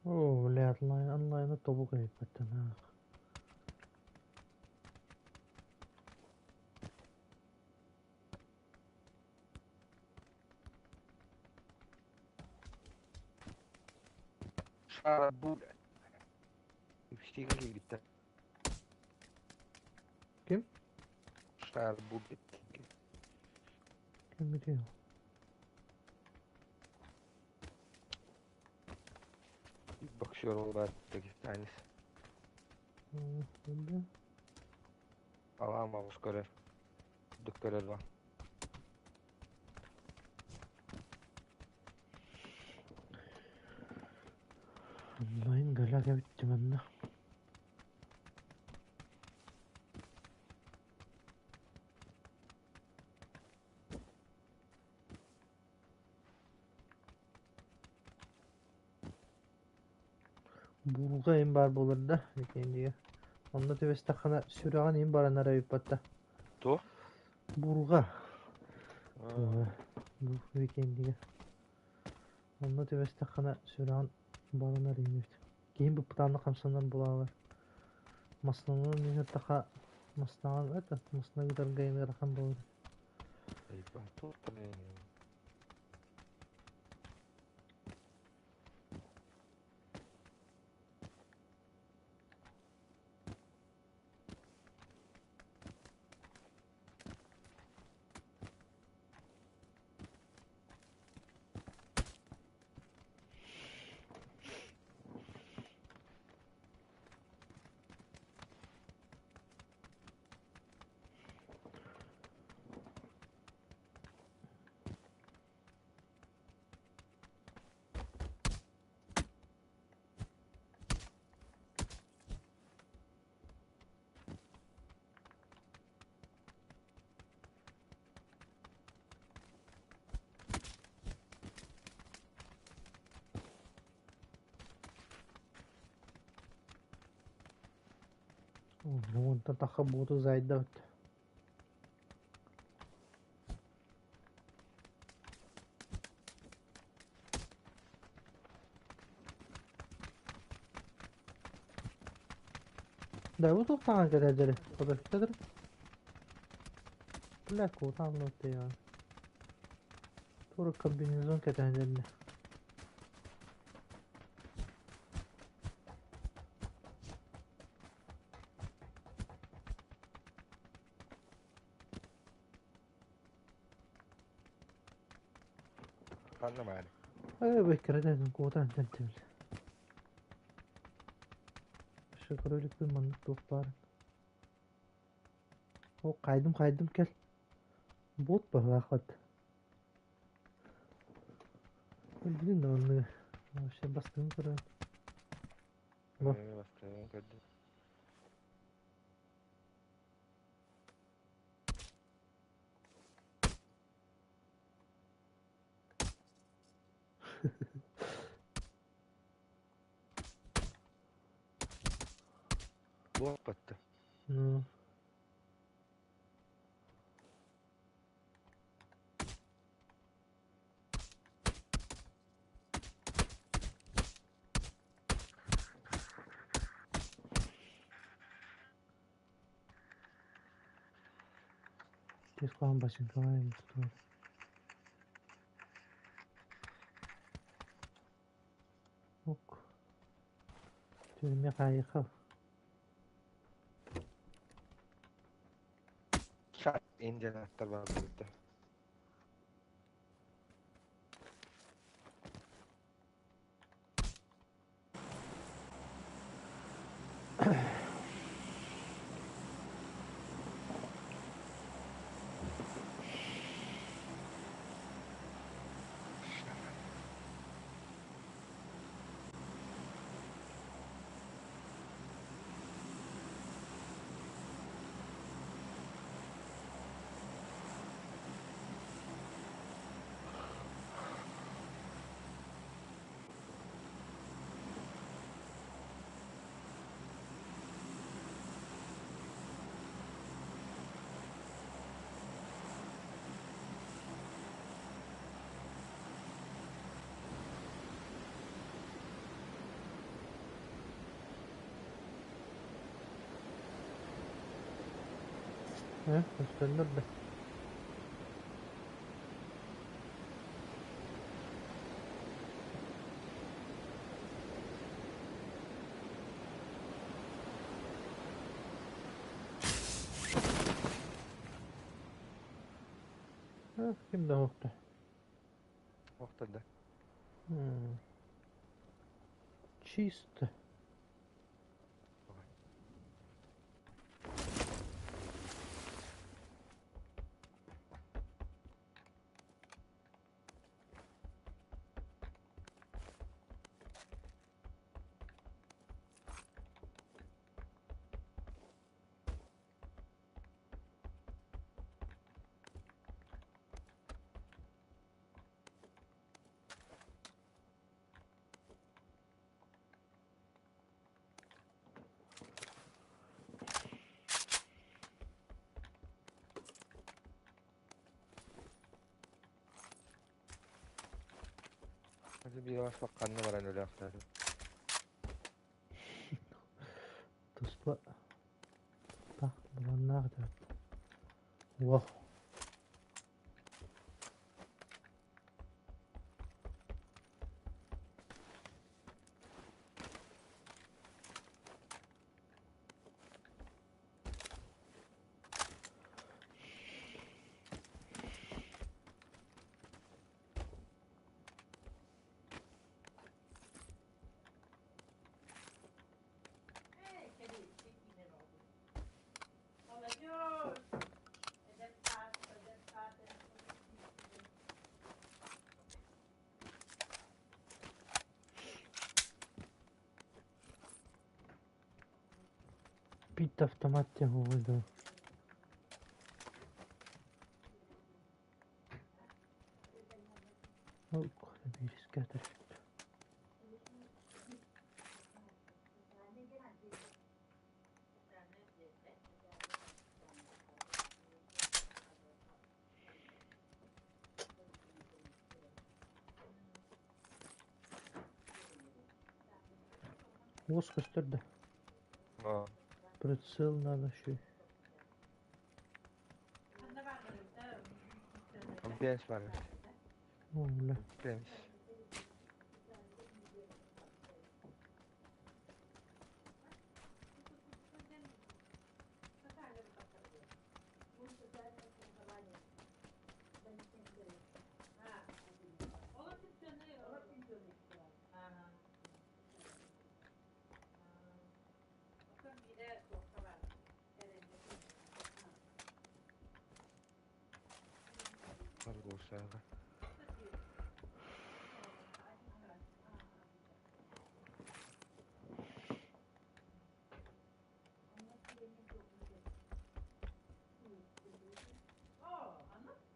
Оо, блядь, онлайны тобук эбиппэттэн аах. Шарабуля. Үстигэ киирбиттэр. Ким? Шарабуля. Ким битио? Боксер бар дагестанец. Алаам оҕус көрөр. Үрдүк көрөр ба. Онлайн галяк эбит манна. Буурҕа иһин баар буолар да, итиэннигэ. Онно түбэстэххинэ сүрэҕин иһин баранар эбиппатта. Туох? Буурҕа. Бу викендигэ. Онно түбэстэххинэ сүрэҕин баранар иһин Киһим быппытаанна хамсанар буолаалар. Массыынанан иһэртэхэ массыынаҕа это массыына ыытарга ыарахан буолар. Уонтан тахха буоту зайдабыт. Да, бу туохтааҕын кэтэрдэри подожди. Бля, куотаан я. Тура комбинезон кэтэрдэрни. Ханна баары? Э, бэккэрэ куотаан тэнтибил. Шөкөрөлүкпүн маннык туох баарын. О, хайдым хайдым кэл. Бот баһылаахпат. Билин да онны. Вообще бастыгын көрөн. Бу. Бастыгын көрдүм. Бот батты. Ну. Тез кылаан бачыҥкалаайым тутуор. Ок. Михаил. Шат индианаттар баар буолбуттар. Э, көстөннөр да. Э, ким да охто. Охтор да. Чисто. Hadi bir yavaş bak kanına varan öyle aktardı. Туспа. Так, буланнаах да. Вау. Пит автомат тягу выдал. Ой, скатер. Уос көстөр да. Прицел надо еще. Бенс бар. О, бля. Бенс. Баргуусаага.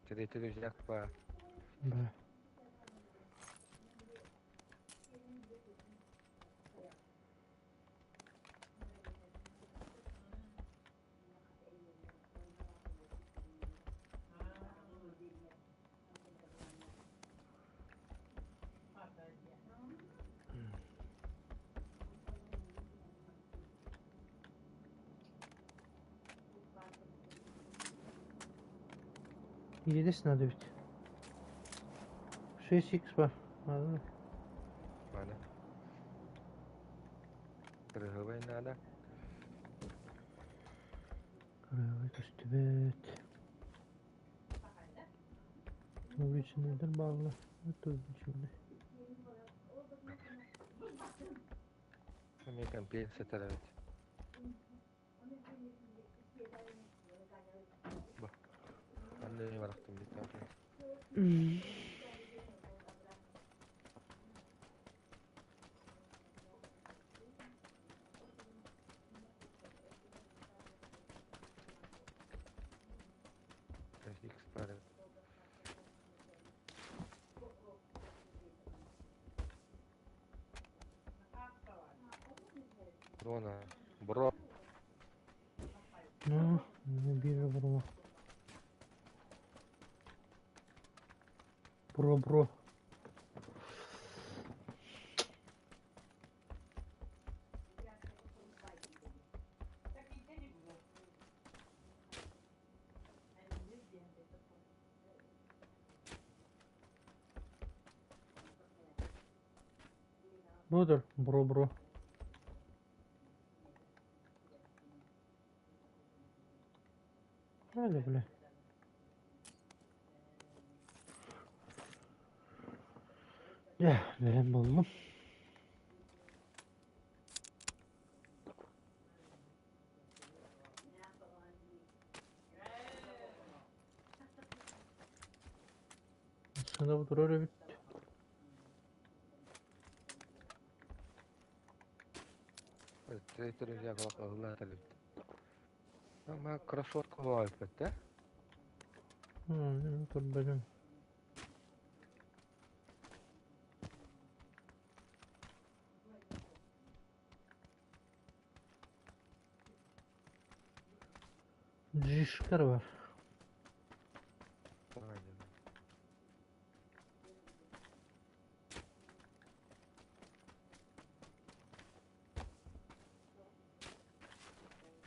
Третий рюкзак по Бля. Едес надо ведь. 6 х бар. Надо. Мана. Кырыһыбай наада. Кырыһыбай көстүбэт. Увеличенныйдар бааллар. Это увеличенный. Эмиэ кэмпиэн сытар эбит. Бу. Анны барахтым бүттэ. X баар эбит. Дрона. Бро. Ну, биир бро. Бро, бро. Бодр, бро, бро. Правильно, бля. Дьэ, бэлэм буоллум. Массыына турар эбит. Кроссовка баҕайбыт да? Турбатым. Жишкар бар.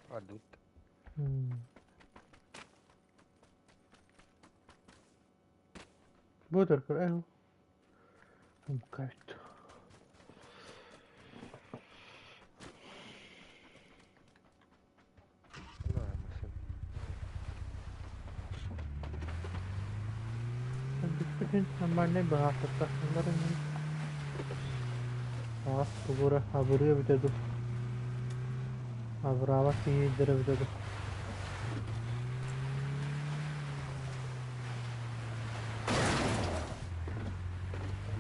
Адут. Бодор көр Умкайт. Бүппүтүн нормальнай быһаахтаттахтар Аас тугура абырыа эбитэ дуу, абыраабат киһи эбитэ дуу.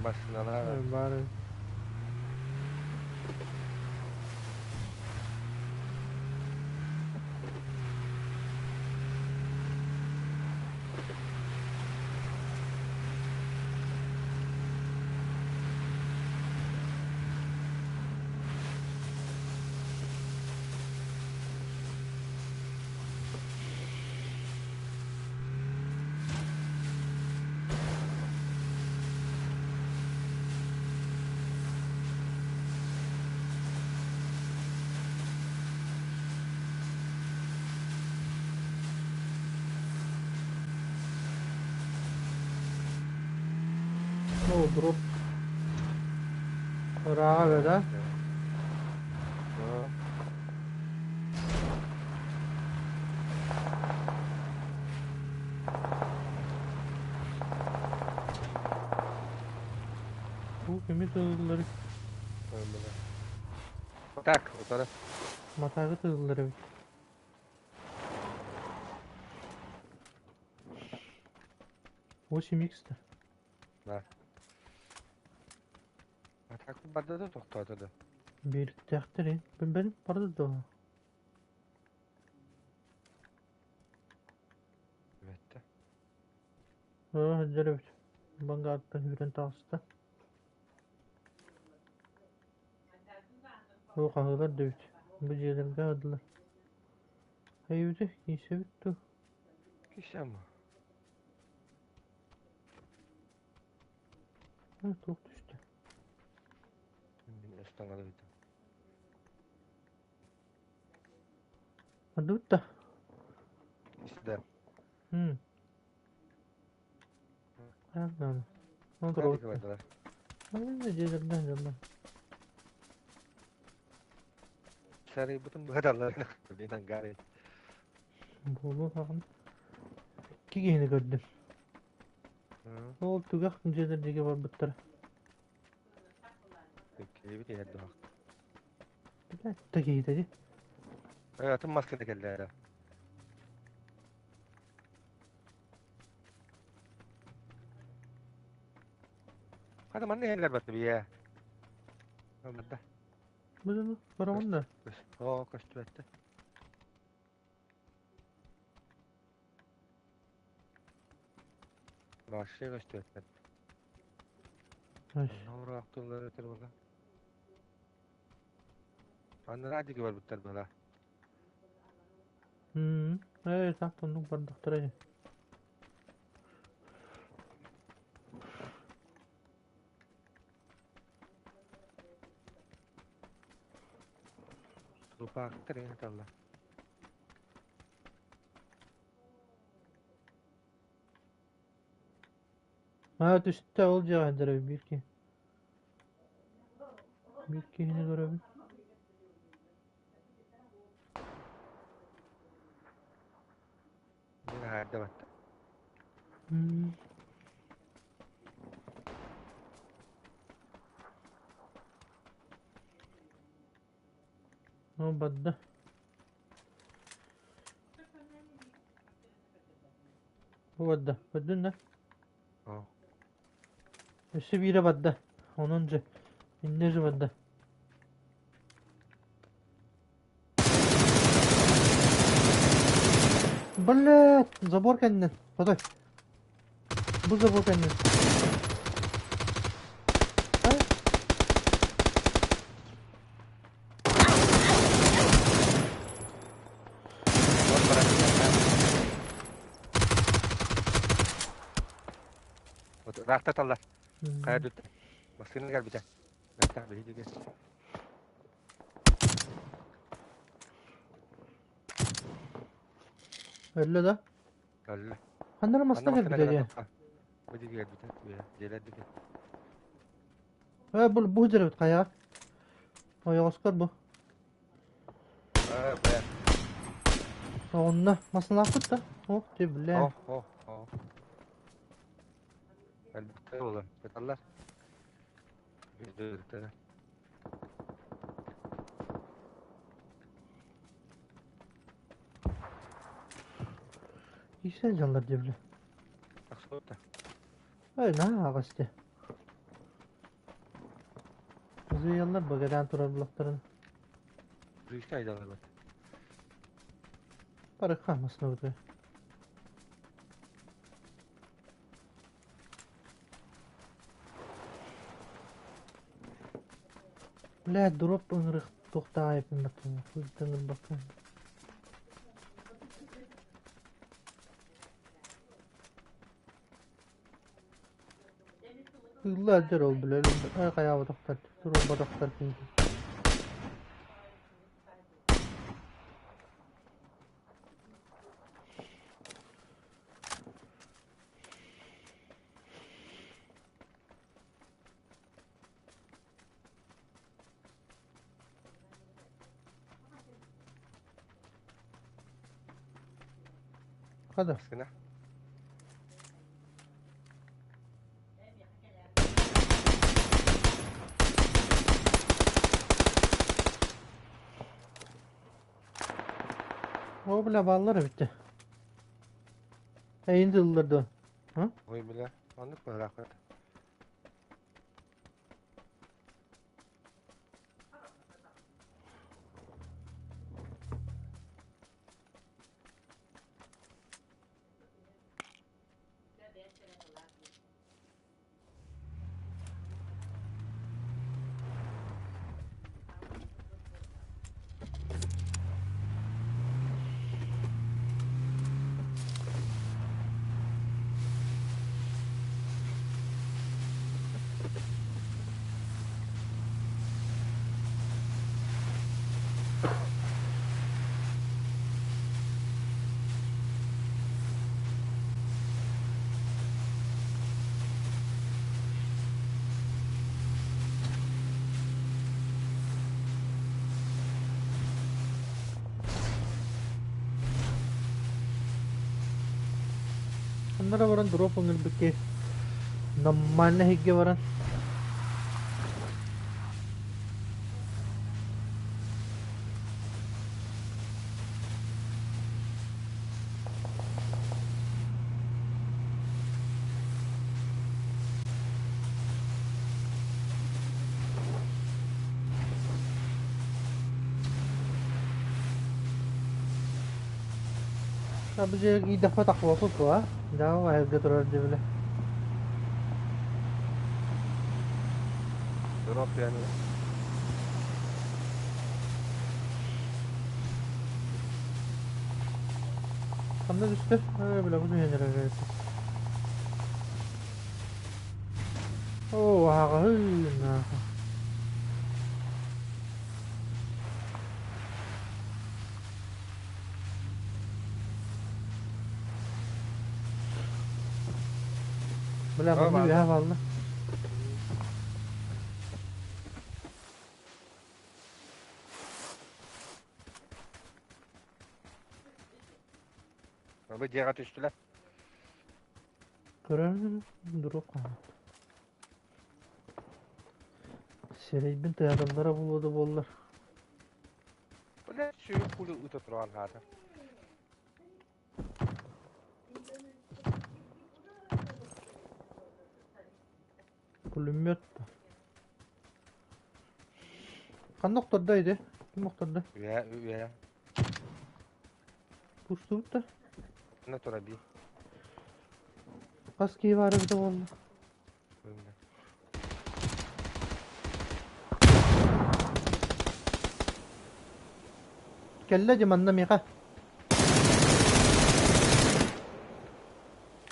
Массыыналаах. Баар О, дроп. Ырааҕа да? Бу кими тыллары? Так, утары. Матагы тыллары эбит. 8 икс-то. Да. Атак барда да тохтоото да. Биирдээхтэр Бен барды да. Эбэтте. Сылдьар эбит. Бангааттан үүрэн таҕыста. Ол хаһыылар да эбит. Бу дьиэлэргэ аһадылар. Айыбыты киирсэбит дуу? Кисэм. Туох түстэ? Мин ыстаҥалыытым. Бардыбыт да? Истэ. Хайаан Оны Хадик турабыт. бардылар. Дьиэлэргэ дьонно. Сарайбытын быһаталлар диэн ангар. Буолуо даҕаны. Икки киһини көрдүм. Ол түгэх дьиэлэр диэки барбыттара. Киһибит иһэр дуо? Билээт да киһитэ дии. Атын маскына кэллэ эрэ. Хата манна иһэллэр батты бийэ. Барда. Бу бараҕын да? Оо, көстүбэттэ. Вообще көстүбэттэр. Онно тыллары өтөр була. Анараа диэки барбыттар була. Ээ, так оннук бардахтара ини. Трупаактар эҥин аталлар. Аа, түстэ ол дьиэҕэ сылдьар биир киһи. Биир киһини көрөбүн. Мин аһаарды батта. Ол барда. Бу барда. Көрдүн да? Оо. Өссө биирэ барда. Онон же иннэ же барда. Блядь, забор кэннин. Хотой. Бу забор кэннин. Ай. Вот баран Вот ыраахта таллар. Хайа дүттэ. Массыына кэлбитэ. Бэттэх биһиги. Өллө да? Өллө. Ханна эрэ массыына кэлбитэ дии. Бу диэки кэлбитэ. Дьиэлэр диэки. Ээ, бу бу дьиэбит хайаҕа? Ойоҕоскор бу. Ээ, бля. Онно массыыналаахпыт да? Ох ты, бля. О, о, о. Элбэхтэр буолан. Сыталлар. Бүдүрүттэрэ. Киирсэн дьаллар дии бля. Тахсыбыта. Ой, наһаа аҕыс дии. Зыйаллар багадаан турар булахтарын. Рыйса айдалар. Барыкка массыынабытыгар. Блядь, дроп ыҥырык туохтаах айыппын ыҥырбаккын. Кыылла дьэр ол бля, хайаабатахтар, туруорбатахтар кинини. Хада. Массыына. О, бля, баллар эбит. Эйин тыллар дуо? Ой, бля. Оннук быһыылаах. Ханна баран дроп ыҥырбыккы нормально иһиггэ баран Бу дьиэ киирдэхпэ тахсыбаппыт дуо? Дьаабы аһылга турар дии Дроп yani. Ханна түстэ? Ээ, бля, бу түһэн эрэр эбит. Оо, аһаҕаһын Бля, О, манна баар. үөһэ хаалла. Бу дьиэҕэ түстүлэр. Көрөн дроп хаалбыт. Сирэйбин тыаталлара буолуо да буоллар. Бля, сүүрүк пулю ыта туран хаата. Пулемет. Ханна охтордо ити? Ким охтордо? Үөһэ, үөһэ. Пустубут да? Онно тура бии. Хас киһи баар эбитэ буолла? Кэллэ дьэ манна миэхэ.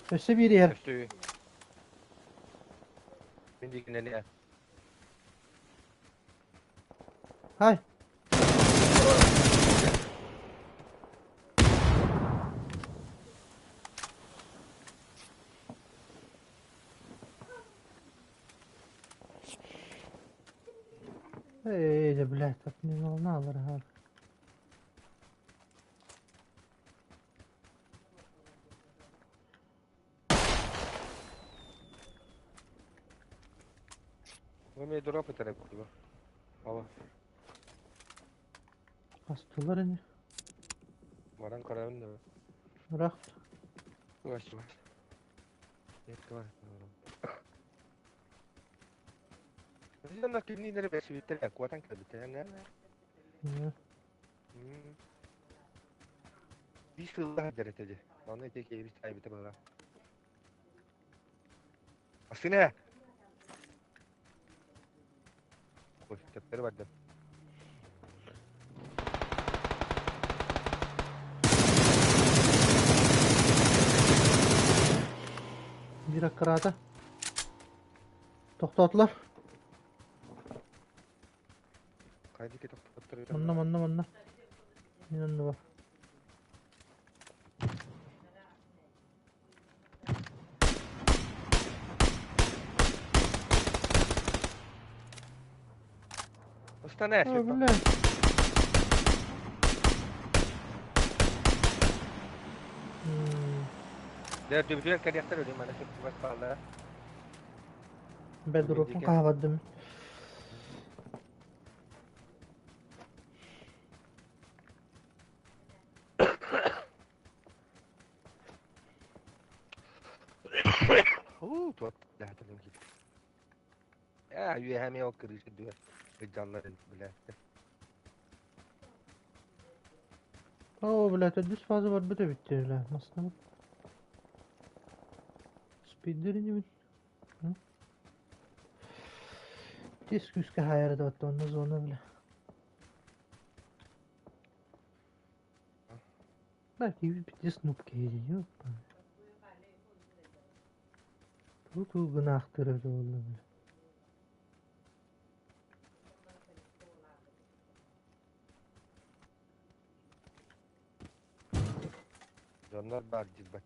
Өссө биир иһэр. Өссө Мин диэкинэн Хай. Эй, да блядь, так не волна, дорогая. Эмиэ дроп ытара курдуга. Ала. Астылар ини. Баран көрөбүн да. Ыраах. Чугас чугас. Онно кинилэри бэсибиттэр куотан кэлбиттэр. Биир сыллаах дьэр этэ дии. Онно ити киһибит таайбыта быһыылаах. Массыына! Ой, төптөрү бардым. Биир аккыраата. Тохтоотулар. Хайа диэки тохтоттор Манна, манна, манна. Мин оннубар. Устана Ой, бля. Дэ дүбүтүгэр кэлиэхтэр өлүм ана сөптүбэт бааллара. Бедроппун хаһабардым. Уу, туот дэхэтэлим киит. Ээ, үөһэ эмиэ ол кырыыс үрдүгэр ыдьаллар билээттэр. Оо, бля, төрдүс фаза барбыт эбит дии, бля, массыынабыт. Спидер инибин. Тис күүскэ хаайар да онно зона, бля. Да, киһи снуп киһи ёпта. Ту-ту гынаахтыыр эбитэ буолла, бля. Дьоннор баар дьилбэт.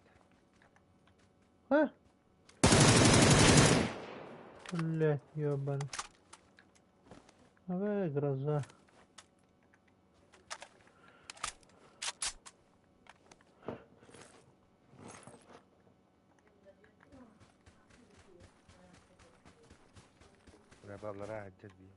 А? Блядь, ёбаный. Давай, гроза. Баллара сылдьар дии.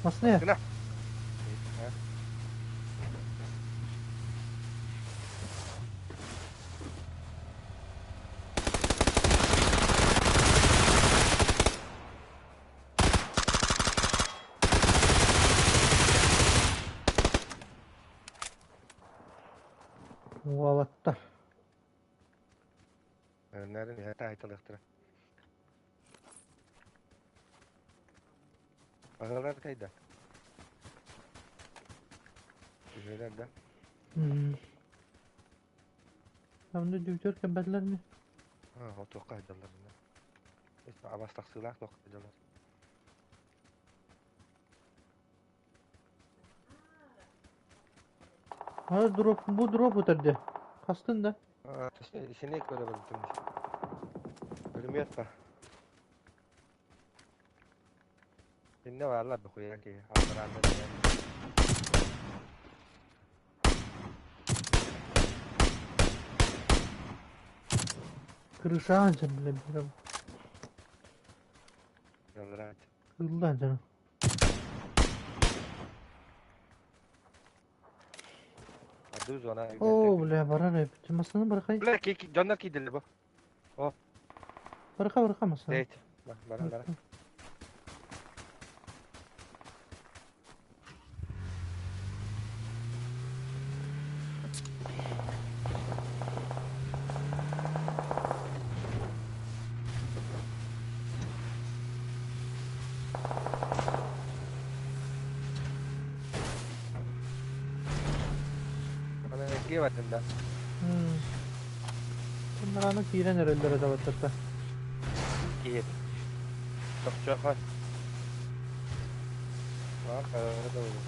Массыына. Гына. Уолаттар. Наверное, не таайталыахтара. Аһылар кайда? Түһэлэр да? Онно дьүгдэр кэлбэтилэр ини. Аа, туохха сылдьаллар иннэ. Абас тахсыылаах туохха сылдьаллар. Аны дроп, бу дроп утарды. Хастын да? Сине көрө бардым. Пулемет па. Инне бааллар бухуйа киһи. Аллараанна Крышаан сэрдилэр бирам. Аллараан. Ыллаан дьоно. Ардыы зона. Оо, бля, барар эбит. Массыына барахай. Бля, дьоннор киирдилэр бу. О. Бараха, бараха массыына. Дейт. Бара, бара. Аны эргиэ бардым да. Аны киирэн эрэллэрэ табаттарта. Киир. Тохчохой. Баар харара да буолуо.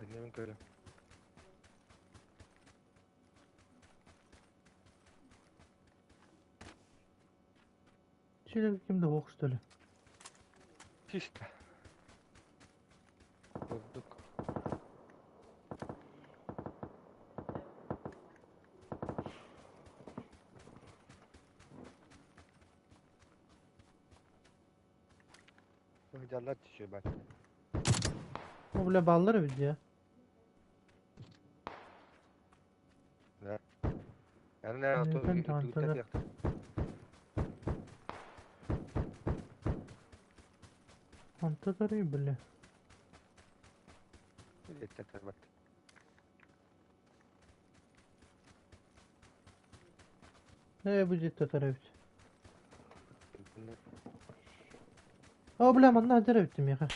Önlemin körü. Чилик ким да суох что ли? Чисто. Курдук. Сылдьаллар түшүө бат. О, бля, баллар эбит дии. Антон, Антон, бля. Ээ, бу дьиэтэ эбит. О, бля, манна сылдьар эбит миэхэ.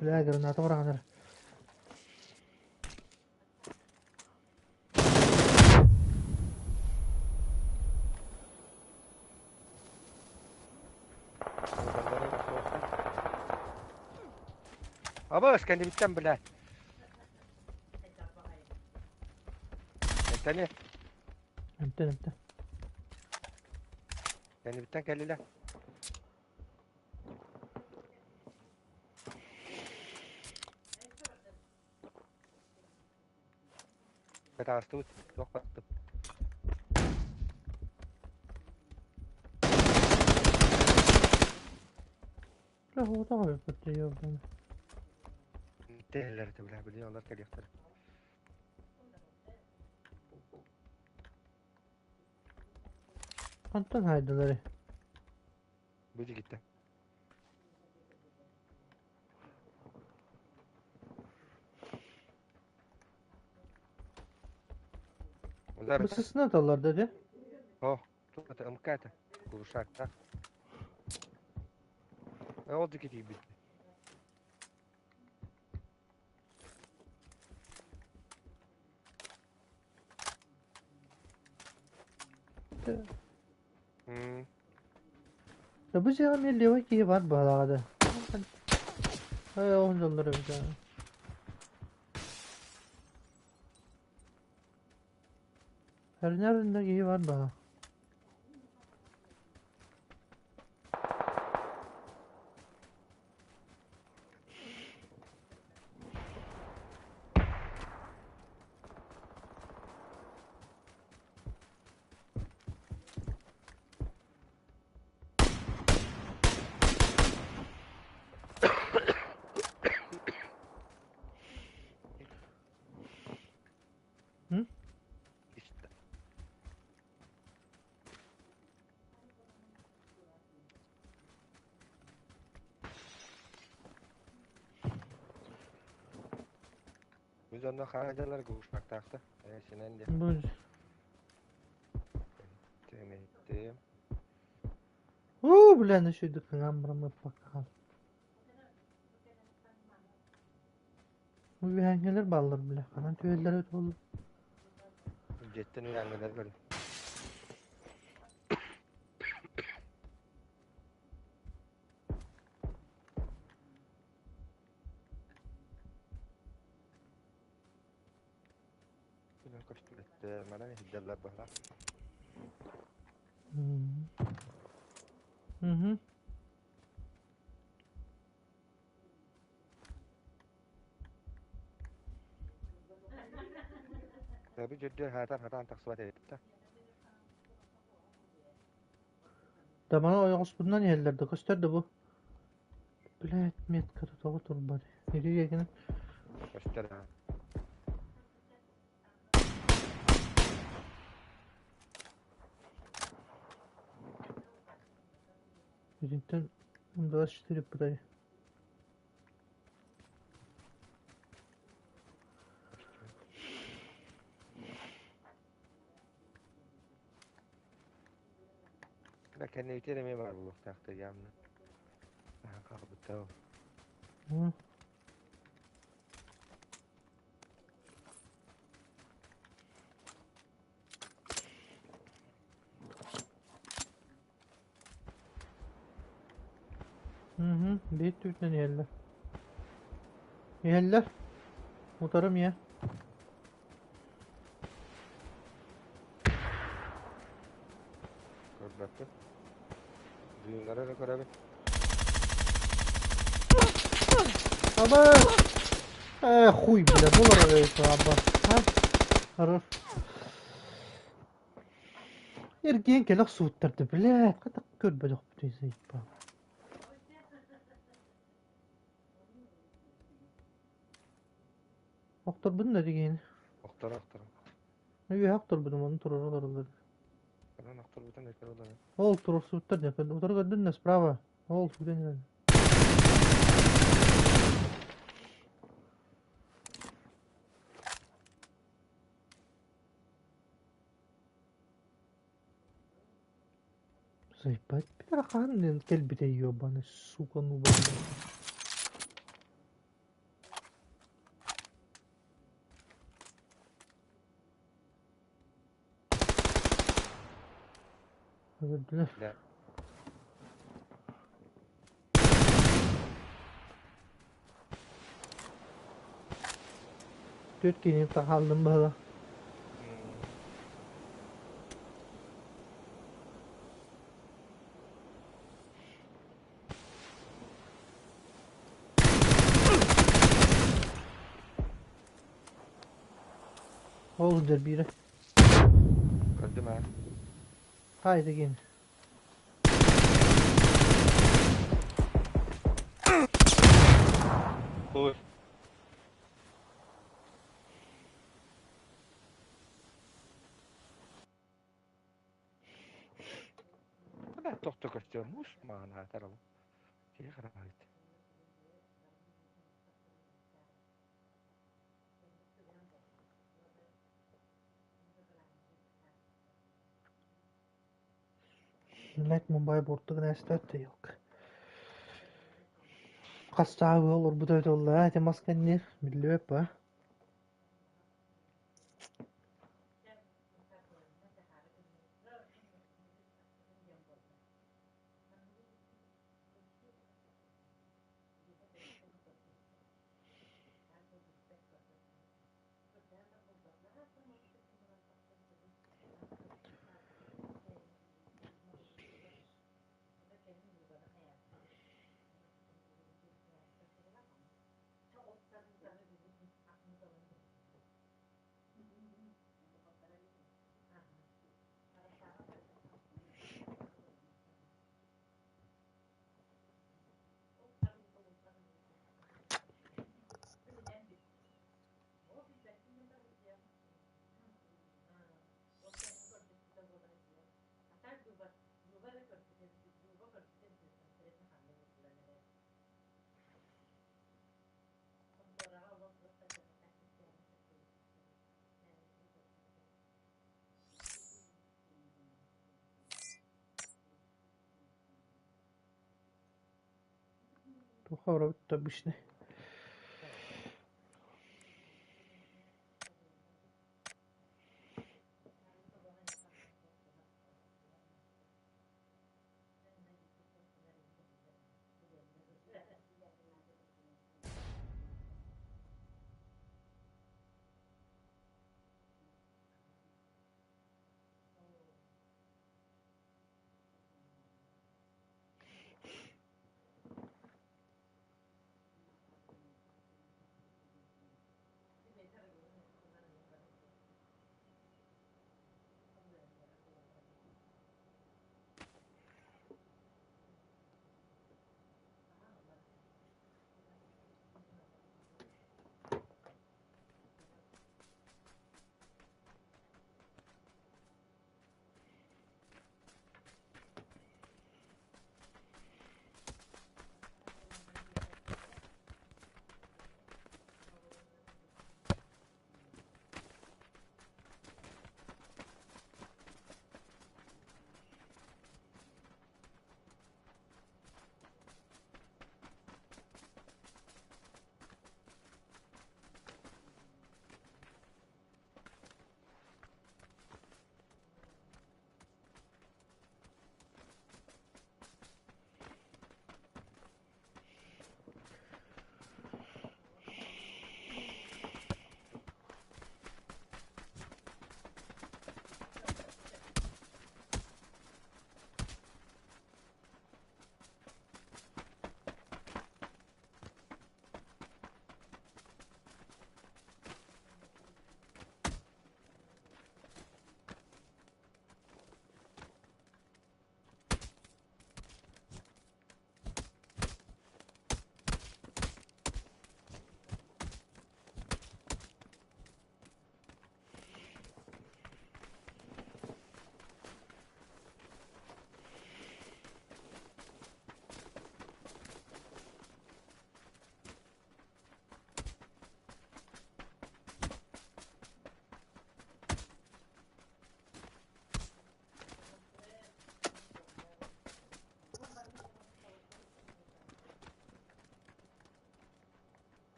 Бля, граната быраҕан Абас кэннибиттэн бля. Эмтэни. Эмтэн, эмтэн. Кэннибиттэн кэллилэр. Таҕыстыбыт, туох баттым. Бля, оҕотох эбиппит дии Иттэллэр этэ бля, билигин олор кэлиэхтэрэ. Хантан хаайдылар Бу дьигиттэ. Бысысына аталлар да дьэ. О, это МК-то. Куршакта. Ол диэки тиийбит. Бу дьиэҕэ эмиэ левай киһи баар быһалааҕа да. Ай, ол дьоннор эбит аа. Эрнер киһи баар баҕа. М? Biz онно хаһан глушактаахта. Синен де. Бу Тэмэттим. Уу, бля, ну еще кыҥаан баран ыппакка Бу үһээҥҥилэр бааллар, бля, ханан түһэллэрэ эбитэ буолла? Дьиэттэн үһээҥҥилэр көрү. Көстүбэттэр, манан иһиллэллэр быһалаах. Мгм. Бу дьөрдө хаатан хатаан тахсыбат эбит да. Да маны ойоҕоспутунан иһэллэр да көстөр да бу. Блядь, метката тоҕо турбат. Ити диэкини. Көстөр аа. Итинтэн 24 пытай. Да кэннибитигэр эмиэ баар буолуохтаахтар явно. Хаалбыттар. Мгм, биир түүтүнэн иһэллэр. Иһэллэр. Утары эмиэ. Көрбөппүн. Дыыннары эрэ көрөбүн. Аба! Э, хуй, бля, булар эрэ аба. А? Хорош. Эргиэн кэлэх сууттарды, блядь, хата көрбөтөхпүтүй заебал. Охторбутун да дигин. Охторо охторо. Үөһэ охторбутум, оны туруора олороллор. Онон охторбутун өтөр олорор. Ол туруорсубуттар дьэ, утары көрдүн да справа. Ол сүгэн Заебать, пидорхан кэлбитэ ёбаный, сука, ну блин. Өлөрдүлэр. Да. Түөрт киһини хааллым быһыылаах. Ол сылдьар биирэ. Көрдүм аа. Хайда киин. Ой. Бля, тохто көстөр муус маана тарабы. Киһи хараҕыт. Блядь, Мумбай бурдук нэстэ елка. Хас чааһы олорбута эбитэ буолла, ити мас кэннир, биллибэт ба. Туха барабыт обычный.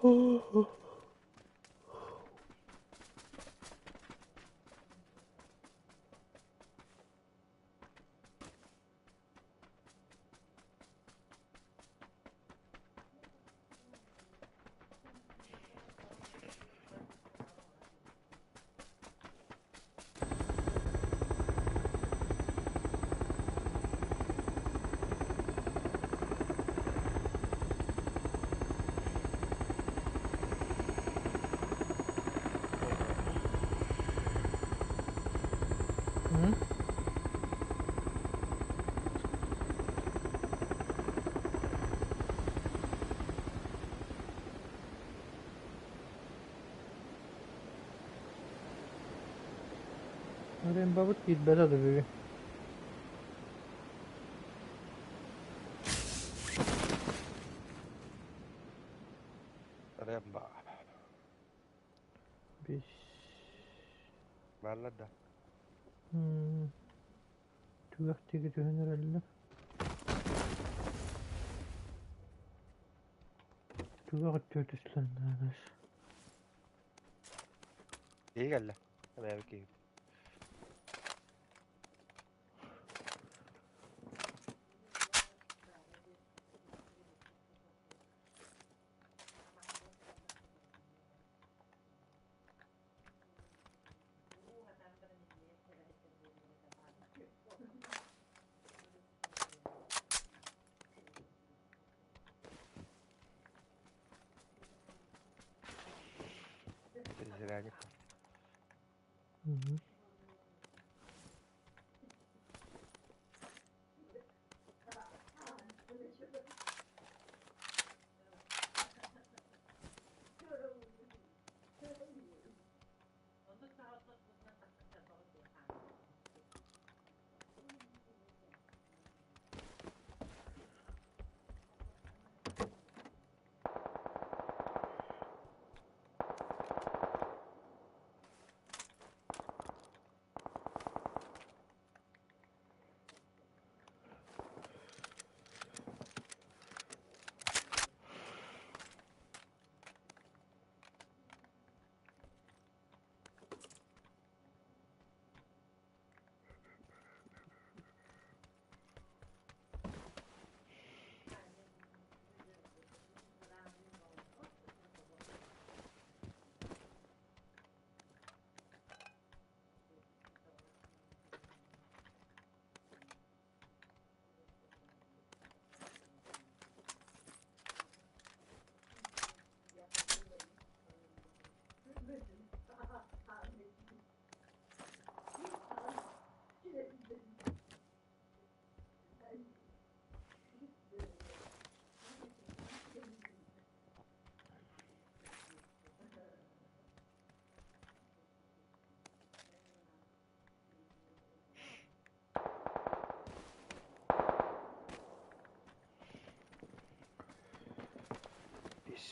М? Рембабыт киирбэтэ да бүгүн. Түгэх диэки түһэн эрэллэр. Түгэх өттүгэр түстүлэр Киһи кэллэ. Эбээбит киһи. Зря Мгм.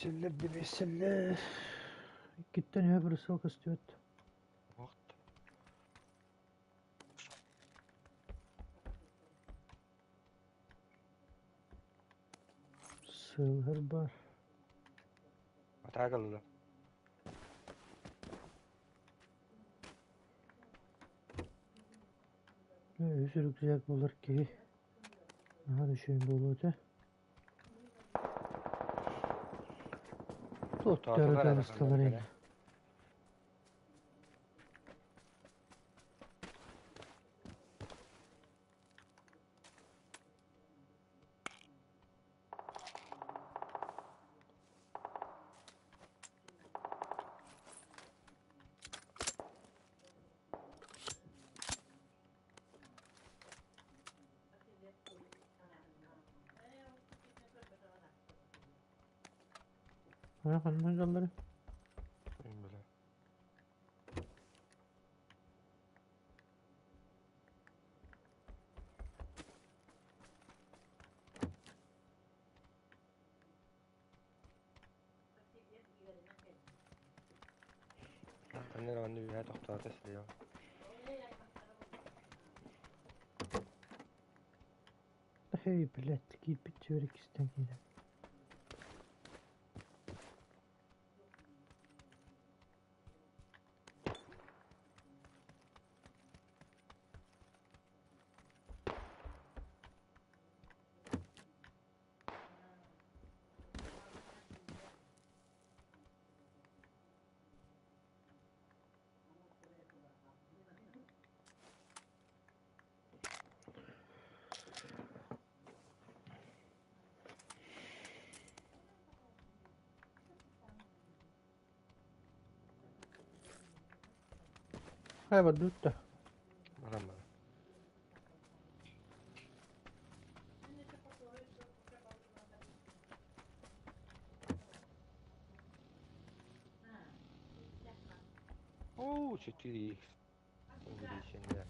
Бэсэллэр да бэсэллэр. Иккиттэн үһэ бырысыал көстүбэт. Вот. Сыалһар баар. Атаак ылла. Үс рюкзак булар киһи. Наһаа үчүгэй буолуо этэ. Туттары Тоотолар эрэ таҕыстылар ханна ини. эрэ. Хайа ханна сылдьаллар? Билбэтим. Анна манна үөһэ тохтоото сылдьар. Эй, блядь, киирбит дьиэбэр иккистээн киирэн. Хайа бардыбыт да? Баран баран. Оо, 4x. Увеличение.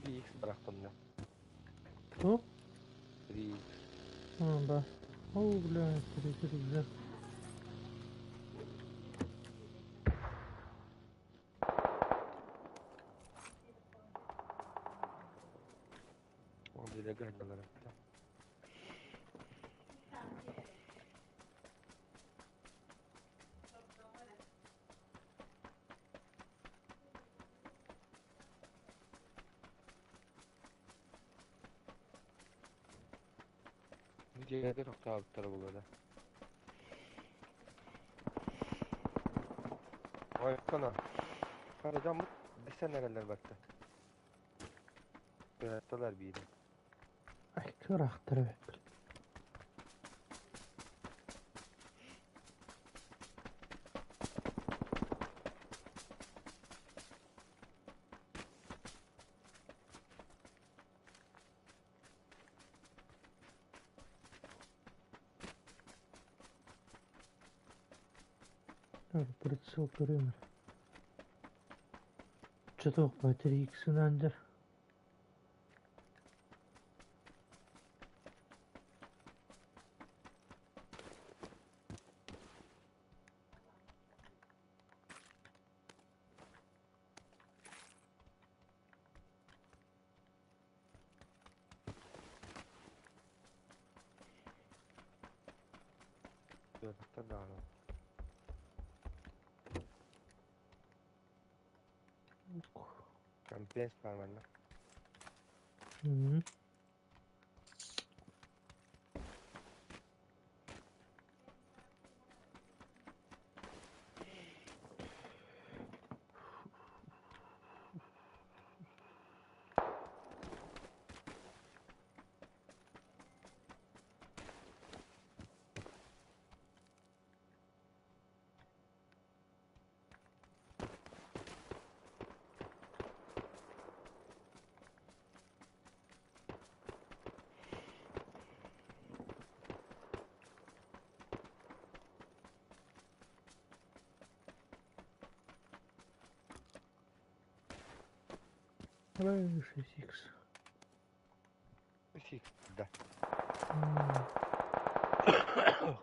3x бырахтым да. Туох? 3x. А, да. О, блядь, третий рюкзак. Дьиэлэргэ сылдьаллара. Дьиэлэргэ тохтообуттара буолуо да. Ойконо. Хара дьоммут билсэн эрэллэр барта. Кыһаттылар биири. Ай, кыраахтар эбит. Прицел көрүөм эрэ. Чотуох батарейкасынан дьэр. Кыһаттар даҕаны. Компенс баар манна. М. Давай 6х. Үс икс да. М.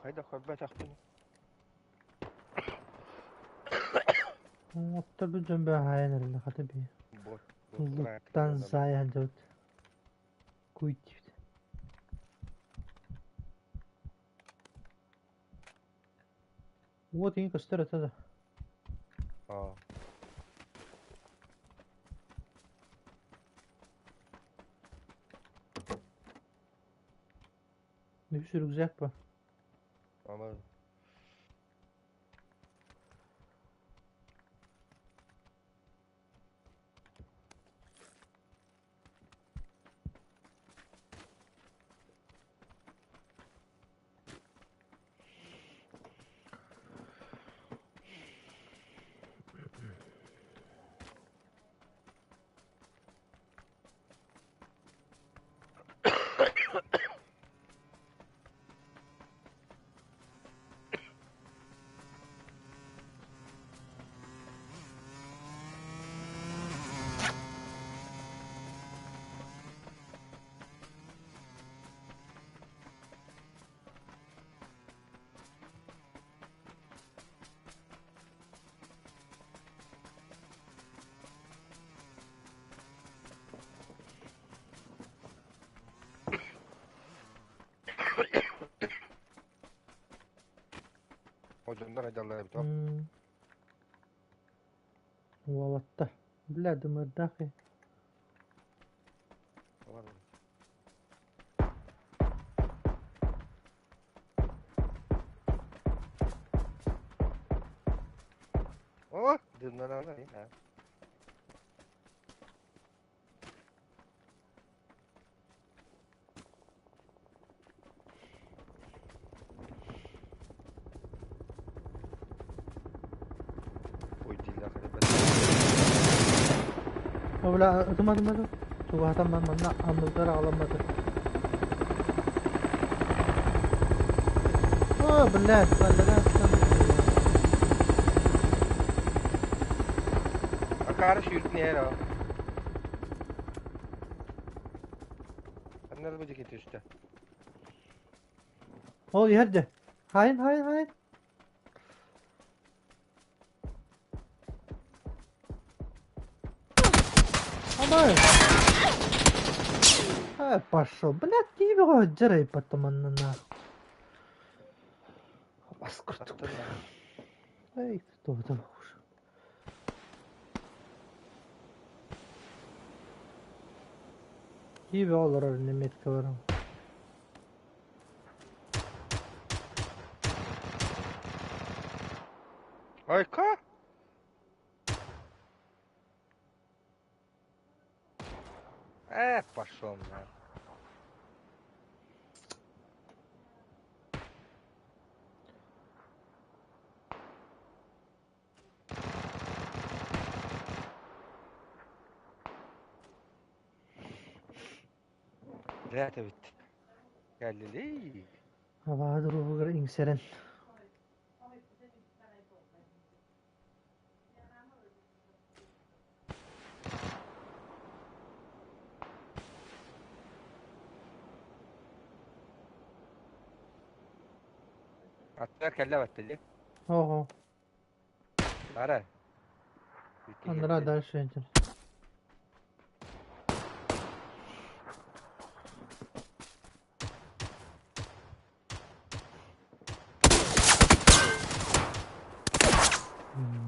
Хайдах көрбөтөхпүн. Оттор дьон бэҕэһээ эрэллэр хата бии. Бот. Луттан саайа сылдьабыт. Куйтибит. Уот иҥ көстөр этэ да. Аа. Үс рюкзак ба. Ама Одьоннор айдаллар эбит ол. Уолаттар. Бля, дымырдаах э. О, дымнаналар э. Ой, диллах О, бля, ытыма, ытыма, ытыма. Чугаһатан манна анныгар аҕаламматы. О, блядь, баллара Акаары сүүрдүн иһэр о. Ханна бу диэки түстэ. Ол иһэр дьэ. Хайын, хайын, хайын. Абай! Пошел, блядь, киһи дьарай потом аннана. Бас курдук. Эй, кто это уже? Киһи олорор неметка барам. Айка! Пошел на. Дрята бит. Кэллили. Абаһы уруһугар иҥсэрэн. Аттыгар кэллэ баттылы. Ого. Бара. Анара дальше идет.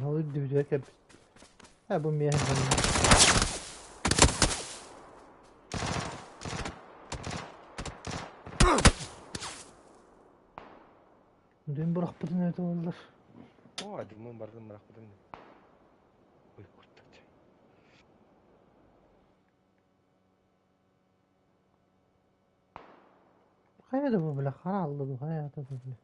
Ол үрдүбүтүгэр кэлбит. Э, бу миэхэ Дым бырахпытын это буоллар. О, дымын бардым бырахпытын. Ой, куртак. Хайа да бу бля, хара алла ду, хайа да бу бля.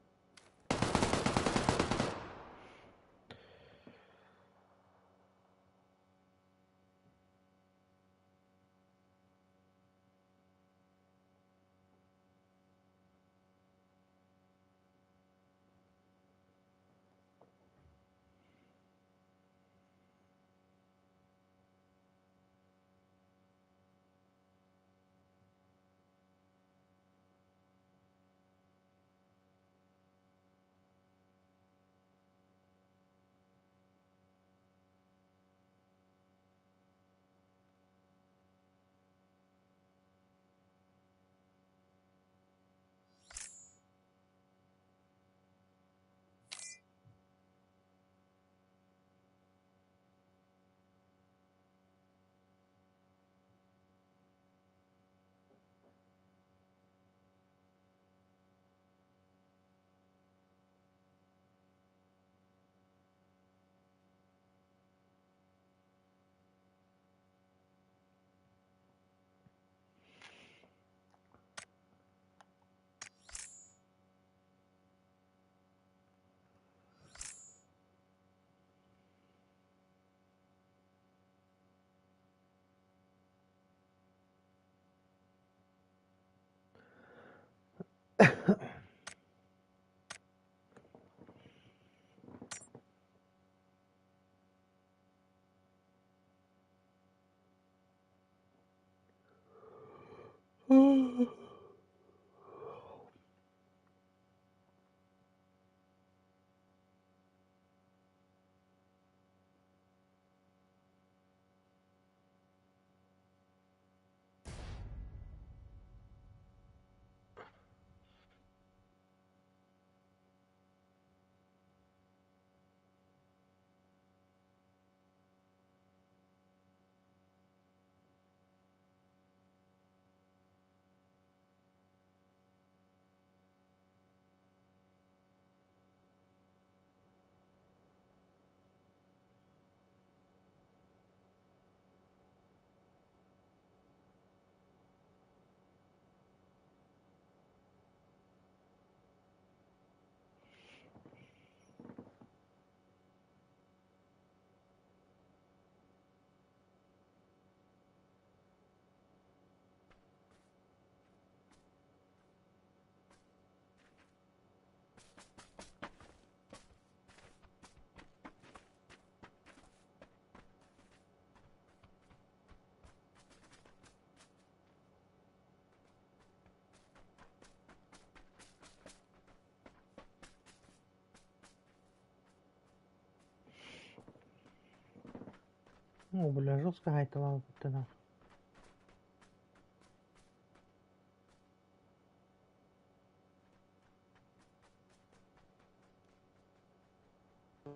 О, бля, жестко гайталал будто.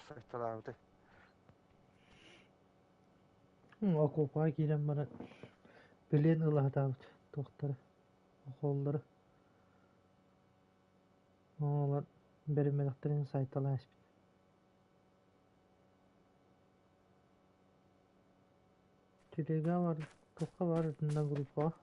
Сайталаабытай. Окуопаҕа киирэн баран билиэн ыла сатаабыт туохтара, оһоллоро. Оҕолор бэриммэтэхтэрин сайталаан испит. Телега бар, туохха баар итиннэ группаҕа?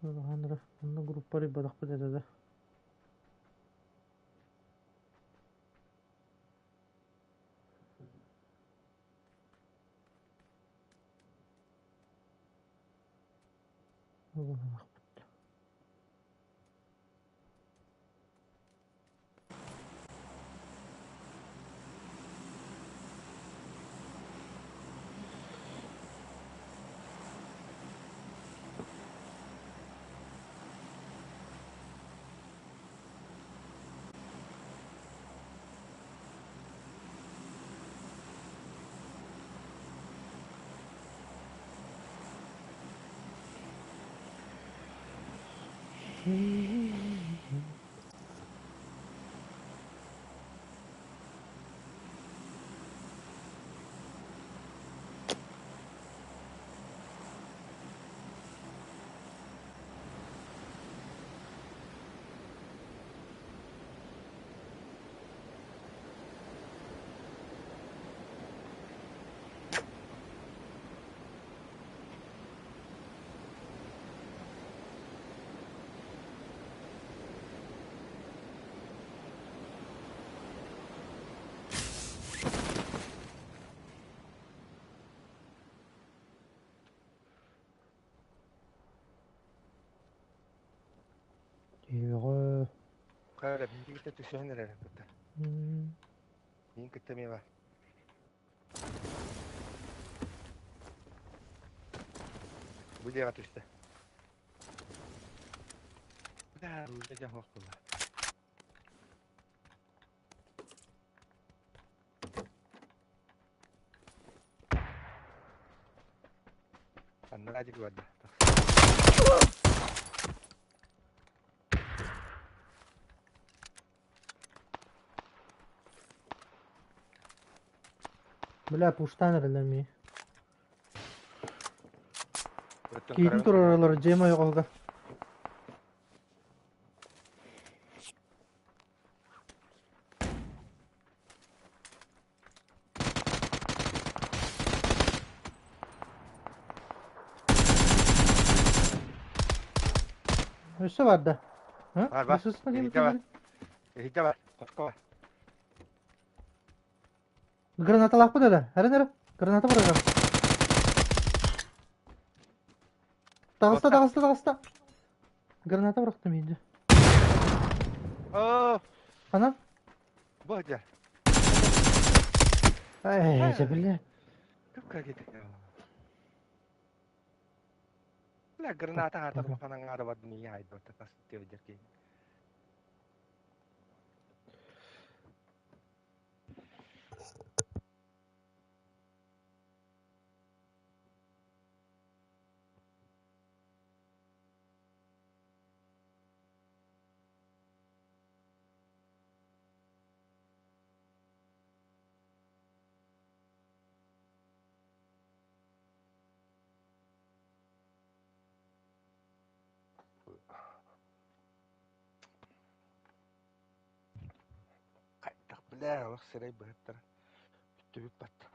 Улахан эрэ, онно группа арыйбатахпыт этэ да. Улахан Тиэҕэ Хайа биһиги түсүһэн эрэр кытта. Мин кытта эмиэ бар. Бу дьиэҕэ түстэ. Да, дьэ суох буолла. Аннараа диэки барда. Бля, пуштаан эрэллэр мии. Киитин тураралар дьиэм ойоҕоһугар. Өссө бар да? Бар бар. Иһирдьэ бар. Иһирдьэ бар. Хоско бар. Гранаталаахпыт эрэ. Эрэн эрэ. Граната быраҕар. Таҕыста, таҕыста, таҕыста. Граната бырахтым иһирдьэ. Оо! Ханан? Бу дьэ. Эй, дьэ бля. Бля, граната хаатар улахан аҥаара бардым ийэ айдыбата тас тиэбидэр киһи. Хайдах бля, олох сирэй быһыттара бүттүбүт батта.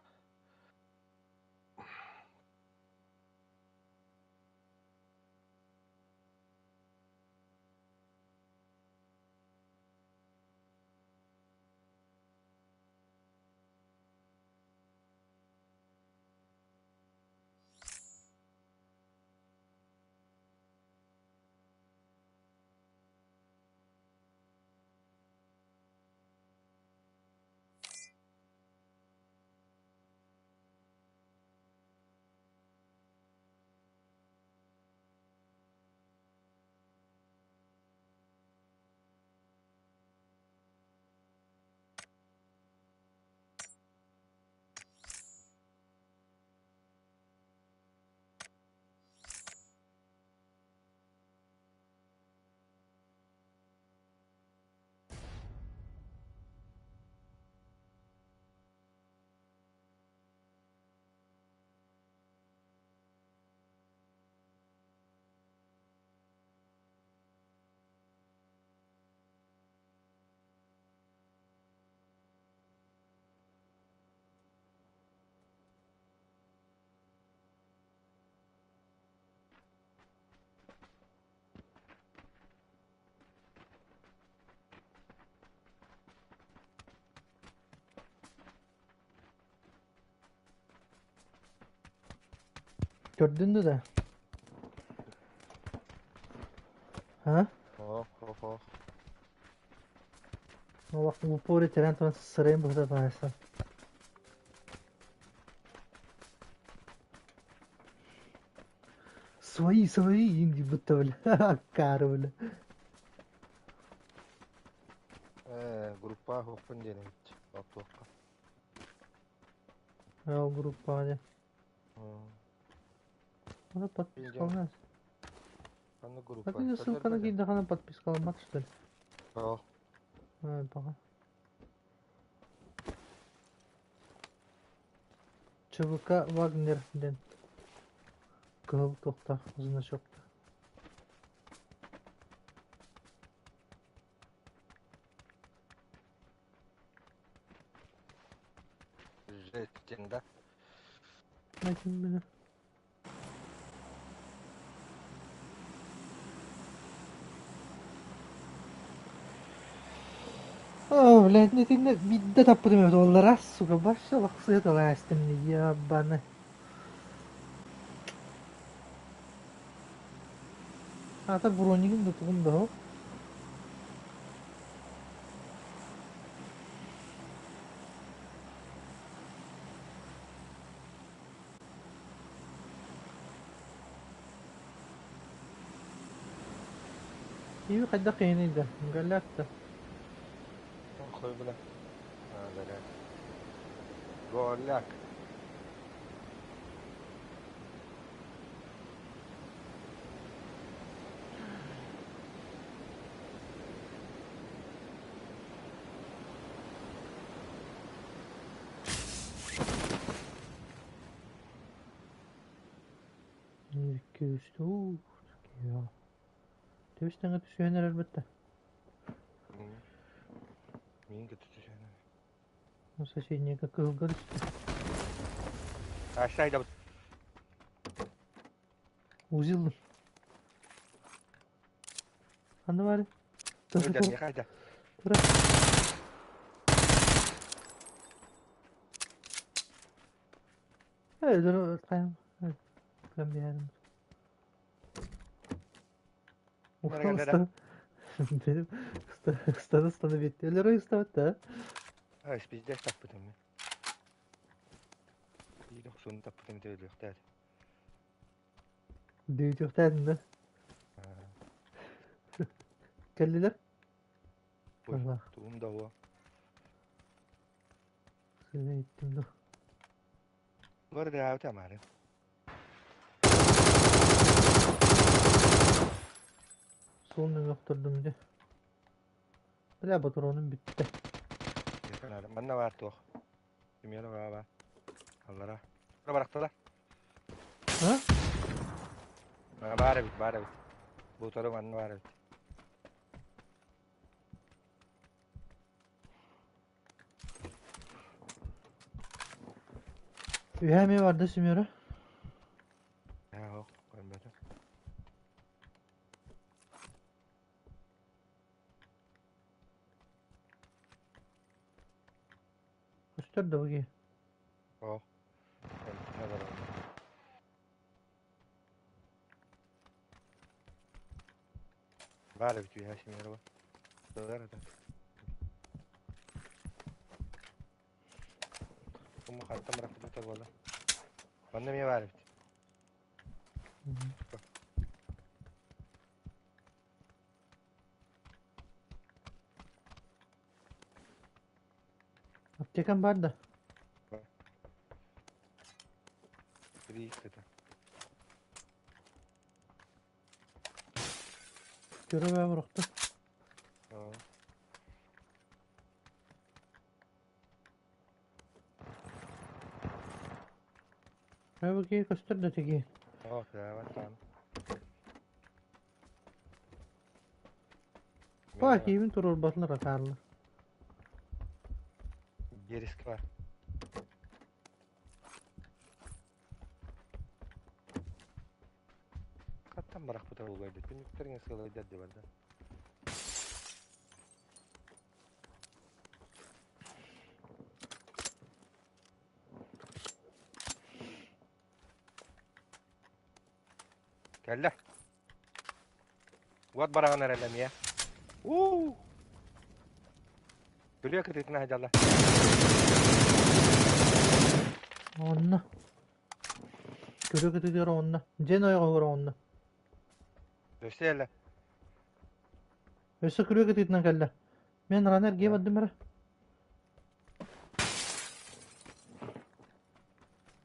Көрдүн да? Ha? Ох, ох, ох. Олох упор итирэн туран сырайын быһыта таайсан. Свои, свои, инди будто, бля, аккаары, бля. Группа хоқпун диэн эбит. Оттуохха. Ол группаҕа дьэ. Она подпискаланас. Ханна группа? А ты ссылканы киирдэххинэ подпискаламмат, что ли? О. А, пока. ЧВК Вагнер диэн кыһыл туохтаах значоктаах. Жесть да? Этим билэр. О, блядь, ну итиннэ биирдэ таппытым эбит буоллара, сука, вообще лахсыа тылаастым ебаны. Аата бронигын да тугун да оһох. Киви хайдах киһиний да, голяк да. Хуй бля. А, голяк. Голяк. Икки үс уу Түс тэҥэ түсүһэн эрэр бытта. Мин кытта түсүһэн. Соседнийга кыһылга түстэ. Ашайда. Узилдым. Ханна баар? Тура. Тура. Өлөр хайам. Кым биэрим. Устан устан. Benim ыстана ыстана bitti. Өлөр ыстабыт да. Ай, пиздец таппытым. Биир охсуну таппытым өлүөхтээр. Дүүтүөхтээтин да. Кэллилэр? Тугум да уо. Сыга иттим да. Бар да амары. Суол нөҥүө охтордум дьэ. Бля, ботуруонум бүттэ. Манна баар туох. Кимиэлэ баа. Аллара. Барахтала. А? Баар эбит, баар эбит. Бу манна баар эбит. Үһэ эмиэ барда семеро. Ээ, көрбөтүм. Көстөр да буги. О. Баар эбит үһэ семеро. Бар да. Кому хаттан барахпыта буолла. Манна эмиэ баар эбит. Аптекам бар да. Три это. Көрө бұрықты. Бу көстөр да тиги. О, да, там. Ба, киимин турурбатылар атаарлар. Бериск бар. Хаттан барахпыта болбайды. Түнүктериңе сылайдар деп барда. Кэллэ. Уот бараҕын эрэл эмиэ. Уу! Күлүө кытыытына сылдьаллар. Онно. Күрүө кытыытыгар оҕунна. Дьиэн ойоҕоһугар оҕунна. Өссө элэ. Өссө күрүө кытыытынан кэллэ. Мен раны эргийэ бардым эрэ.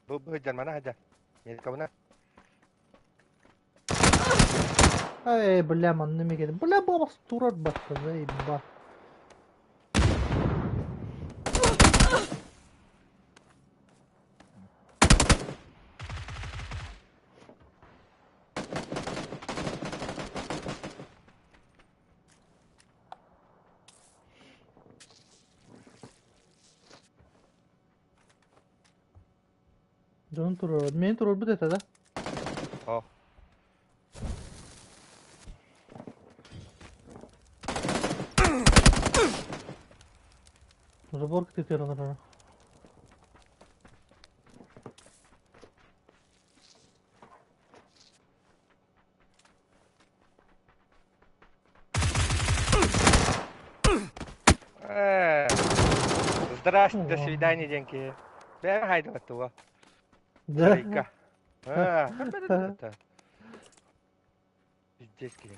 Бу бу сылдьар мана сылдьар. Мелковна. Эй, бля, манна эмиэ Бля, буолас турар батта, заеба. Дьонум туруорар. Миэнэ туруорбут этэ да? О. Забор кытыытыгар олорор. Э, Здрасте, до свидания, диэн киһи. Бэйэм хайдыбаттыга. Да. Рейка. А, это. Пиздец киһи.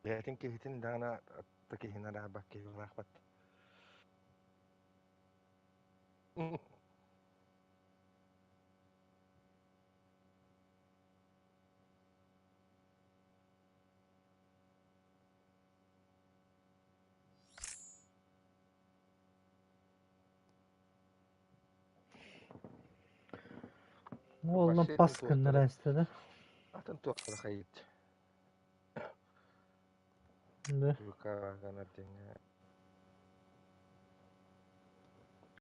Бэйэтин киһитин даҕаны атта киһини араабат киһи буолаахпат. Уоллан Вообще пас атын гыннара туохтара истэ да. атын туохтара хайыт. Да. ВК гана диэҥҥэ.